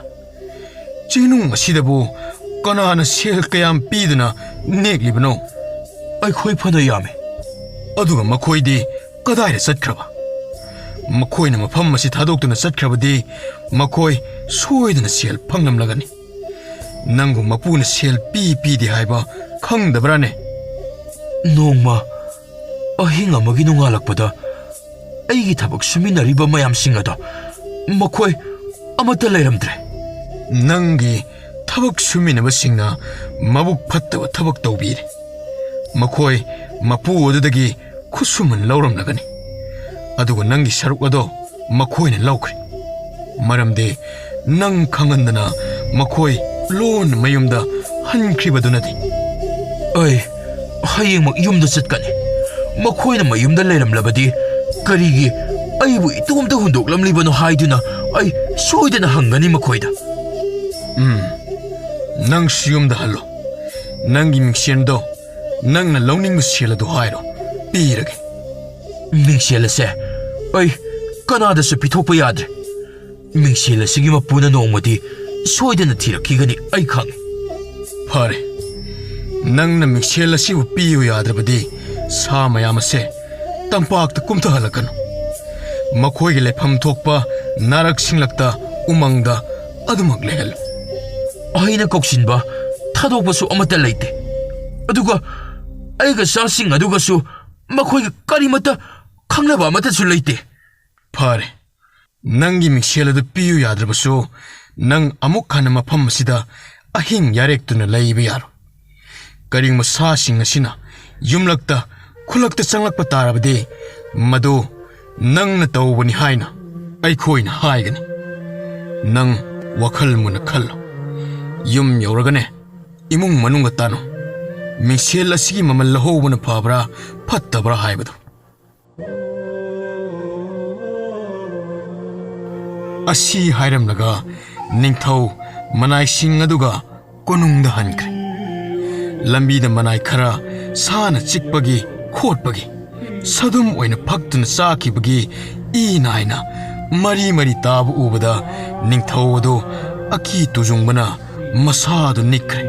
ꯆꯤꯡꯅꯨꯡ ꯑꯁꯤꯗꯕꯨ ꯀꯅꯥꯅ ꯁꯦꯜ ꯀꯌꯥꯝ ꯄꯤꯗꯨꯅ ꯅꯦꯛꯂꯤꯕꯅꯣ? ꯑꯩꯈꯣꯏ ꯐꯅ ꯌꯥꯝꯃꯤ꯫ ꯑꯗꯨꯒ ꯃꯈꯣꯏꯗꯤ ꯀꯗꯥꯏꯗ ꯆꯠꯈ꯭ꯔꯕ? ꯃꯈꯣꯏꯅ ꯃꯐꯝ ꯑꯁꯤ ꯊꯥꯗꯣꯛꯇꯨꯅ ꯆꯠꯈ꯭ꯔꯕꯗꯤ ꯃꯈꯣꯏ ꯁꯣꯏꯗꯅ ꯁꯦꯜ ꯐꯪꯂꯝꯂꯒꯅꯤ꯫ ꯅꯪꯕꯨ ꯃꯄꯨꯅ ꯁꯦꯜ ꯄꯤ ꯄꯤꯗꯦ ꯍꯥꯏꯕ ꯈꯪꯗꯕ꯭ꯔꯥꯅꯦ? ꯅꯣꯡꯃ ꯑꯍꯤꯡ ꯑꯃꯒꯤ ꯅꯣꯡꯉꯥꯜꯂꯛꯄꯗ ꯑꯩꯒꯤ ꯊꯕꯛ ꯁꯨꯃꯤꯟꯅꯔꯤꯕ ꯃꯌꯥꯝꯁꯤꯡ ꯑꯗꯣ ꯃꯈꯣꯏ ꯑꯃꯠꯇ ꯂꯩꯔꯝꯗ꯭ꯔꯦ꯫ ꯅꯪꯒꯤ ꯊꯕꯛ ꯁꯨꯃꯤꯟꯅꯕꯁꯤꯡꯅ ꯃꯕꯨꯛ ꯐꯠꯇꯕ ꯊꯕꯛ ꯇꯧꯕꯤꯔꯦ꯫ ꯃꯈꯣꯏ ꯃꯄꯨ ꯑꯗꯨꯗꯒꯤ ꯈꯨꯠꯁꯨꯃꯟ ꯂꯧꯔꯝꯂꯒꯅꯤ꯫ ꯑꯗꯨꯒ ꯅꯪꯒꯤ ꯁꯔꯨꯛ ꯑꯗꯣ ꯃꯈꯣꯏꯅ ꯂꯧꯈ꯭ꯔꯦ꯫ ꯃꯔꯝꯗꯤ ꯅꯪ ꯈꯪꯍꯟꯗꯅ ꯃꯈꯣꯏ ꯂꯣꯟꯅ ꯃꯌꯨꯝꯗ ꯍꯟꯈ꯭ꯔꯤꯕꯗꯨꯅꯗꯤ꯫ ꯑꯩ ꯍꯌꯦꯡꯃꯛ ꯌꯨꯝꯗ ꯆꯠꯀꯅꯤ꯫ ꯃꯈꯣꯏꯅ ꯃꯌꯨꯝꯗ ꯂꯩꯔꯝꯂꯕꯗꯤ ꯀꯔꯤꯒꯤ ꯑꯩꯕꯨ ꯏꯇꯣꯝꯇ ꯍꯨꯟꯗꯣꯛꯂꯝꯂꯤꯕꯅꯣ ꯍꯥꯏꯗꯨꯅ ꯑꯩ ꯁꯣꯏꯗꯅ ꯍꯪꯒꯅꯤ ꯃꯈꯣꯏꯗ꯫ ꯎꯝ, ꯅꯪꯁꯨ ꯌꯨꯝꯗ ꯍꯜꯂꯣ꯫ ꯅꯪꯒꯤ ꯃꯤꯡꯁꯦꯟꯗꯣ, ꯅꯪꯅ ꯂꯧꯅꯤꯡꯕ ꯁꯦꯜ ꯑꯗꯨ ꯍꯥꯏꯔꯣ, ꯄꯤꯔꯒꯦ꯫ ꯃꯤꯡꯁꯦꯜ ꯑꯁꯦ ꯑꯩ ꯀꯅꯥꯗꯁꯨ ꯄꯤꯊꯣꯛꯄ ꯌꯥꯗ꯭ꯔꯦ꯫ ꯃꯤꯡꯁꯦꯜ ꯑꯁꯤꯒꯤ ꯃꯄꯨꯅ ꯅꯣꯡꯃꯗꯤ ꯁꯣꯏꯗꯅ ꯊꯤꯔꯛꯈꯤꯒꯅꯤ, ꯑꯩ ꯈꯪꯏ꯫ ꯐꯔꯦ, ꯅꯪꯅ ꯃꯤꯡꯁꯦꯜ ꯑꯁꯤꯕꯨ ꯄꯤꯌꯨ ꯌꯥꯗ꯭ꯔꯕꯗꯤ ꯁꯥ ꯃꯌꯥꯝ ꯑꯁꯦ ꯇꯝꯄꯥꯛꯇ ꯀꯨꯝꯊꯍꯜꯂꯛꯀꯅꯨ꯫ ꯃꯈꯣꯏꯒꯤ ꯂꯩꯐꯝ ꯊꯣꯛꯄ ꯅꯥꯔꯛꯁꯤꯡꯂꯛꯇ, ꯎꯃꯪꯗ ꯑꯗꯨꯃꯛ ꯂꯩꯍꯜꯂꯨ꯫ ꯑꯩꯅ ꯀꯧꯁꯤꯟꯕ ꯊꯥꯗꯣꯛꯄꯁꯨ ꯑꯃꯠꯇ ꯂꯩꯇꯦ꯫ ꯑꯗꯨꯒ ꯑꯩꯒ ꯁꯥꯁꯤꯡ ꯑꯗꯨꯒꯁꯨ ꯃꯈꯣꯏꯒ ꯀꯔꯤꯃꯠꯇ ꯈꯪꯅꯕ ꯑꯃꯠꯇꯁꯨ ꯂꯩꯇꯦ꯫ ꯐꯔꯦ, ꯅꯪꯒꯤ ꯃꯤꯡꯁꯦꯜ ꯑꯗꯨ ꯄꯤꯌꯨ ꯌꯥꯗ꯭ꯔꯕꯁꯨ, ꯅꯪ ꯑꯃꯨꯛ ꯍꯟꯅ ꯃꯐꯝ ꯑꯁꯤꯗ ꯑꯍꯤꯡ ꯌꯥꯔꯦꯛꯇꯨꯅ ꯂꯩꯕ ꯌꯥꯔꯣꯏ꯫ ꯀꯔꯤꯒꯨꯝꯕ ꯁꯥꯁꯤꯡ ꯑꯁꯤꯅ ꯌꯨꯝꯂꯛꯇ, ꯈꯨꯜꯂꯛꯇ ꯆꯪꯂꯛꯄ ꯇꯥꯔꯕꯗꯤ, ꯃꯗꯨ ꯅꯪꯅ ꯇꯧꯕꯅꯤ ꯍꯥꯏꯅ ꯑꯩꯈꯣꯏꯅ ꯍꯥꯏꯒꯅꯤ꯫ ꯅꯪ ꯋꯥꯈꯜ ꯃꯨꯟꯅ ꯈꯜꯂꯨ꯫ ꯌꯨꯝ ꯌꯧꯔꯒꯅꯦ, ꯏꯃꯨꯡ ꯃꯅꯨꯡꯒ ꯇꯥꯅꯧ꯫ ꯃꯤꯡꯁꯦꯜ ꯑꯁꯤꯒꯤ ꯃꯃꯜ ꯂꯧꯍꯧꯕꯅ ꯐꯕ꯭ꯔꯥ, ꯐꯠꯇꯕ꯭ꯔꯥ ꯍꯥꯏꯕꯗꯨ꯫ ꯑꯁꯤ ꯍꯥꯏꯔꯝꯂꯒ ꯅꯤꯡꯊꯧ ꯃꯅꯥꯏꯁꯤꯡ ꯑꯗꯨꯒ ꯀꯣꯅꯨꯡꯗ ꯍꯟꯈ꯭ꯔꯦ꯫ ꯂꯝꯕꯤꯗ ꯃꯅꯥꯏ ꯈꯔ ꯁꯥꯅ ꯆꯤꯛꯄꯒꯤ, ꯈꯣꯠꯄꯒꯤ, ꯁꯥꯗꯨꯝ ꯑꯣꯏꯅ ꯐꯛꯇꯨꯅ ꯆꯥꯈꯤꯕꯒꯤ ꯏ ꯅꯥꯏꯅ ꯃꯔꯤ ꯃꯔꯤ ꯇꯥꯕ ꯎꯕꯗ, ꯅꯤꯡꯊꯧ ꯑꯗꯨ ꯑꯀꯤ ꯇꯨꯖꯨꯡꯕꯅ ꯃꯁꯥꯗꯨ ꯅꯤꯛꯈ꯭ꯔꯦ꯫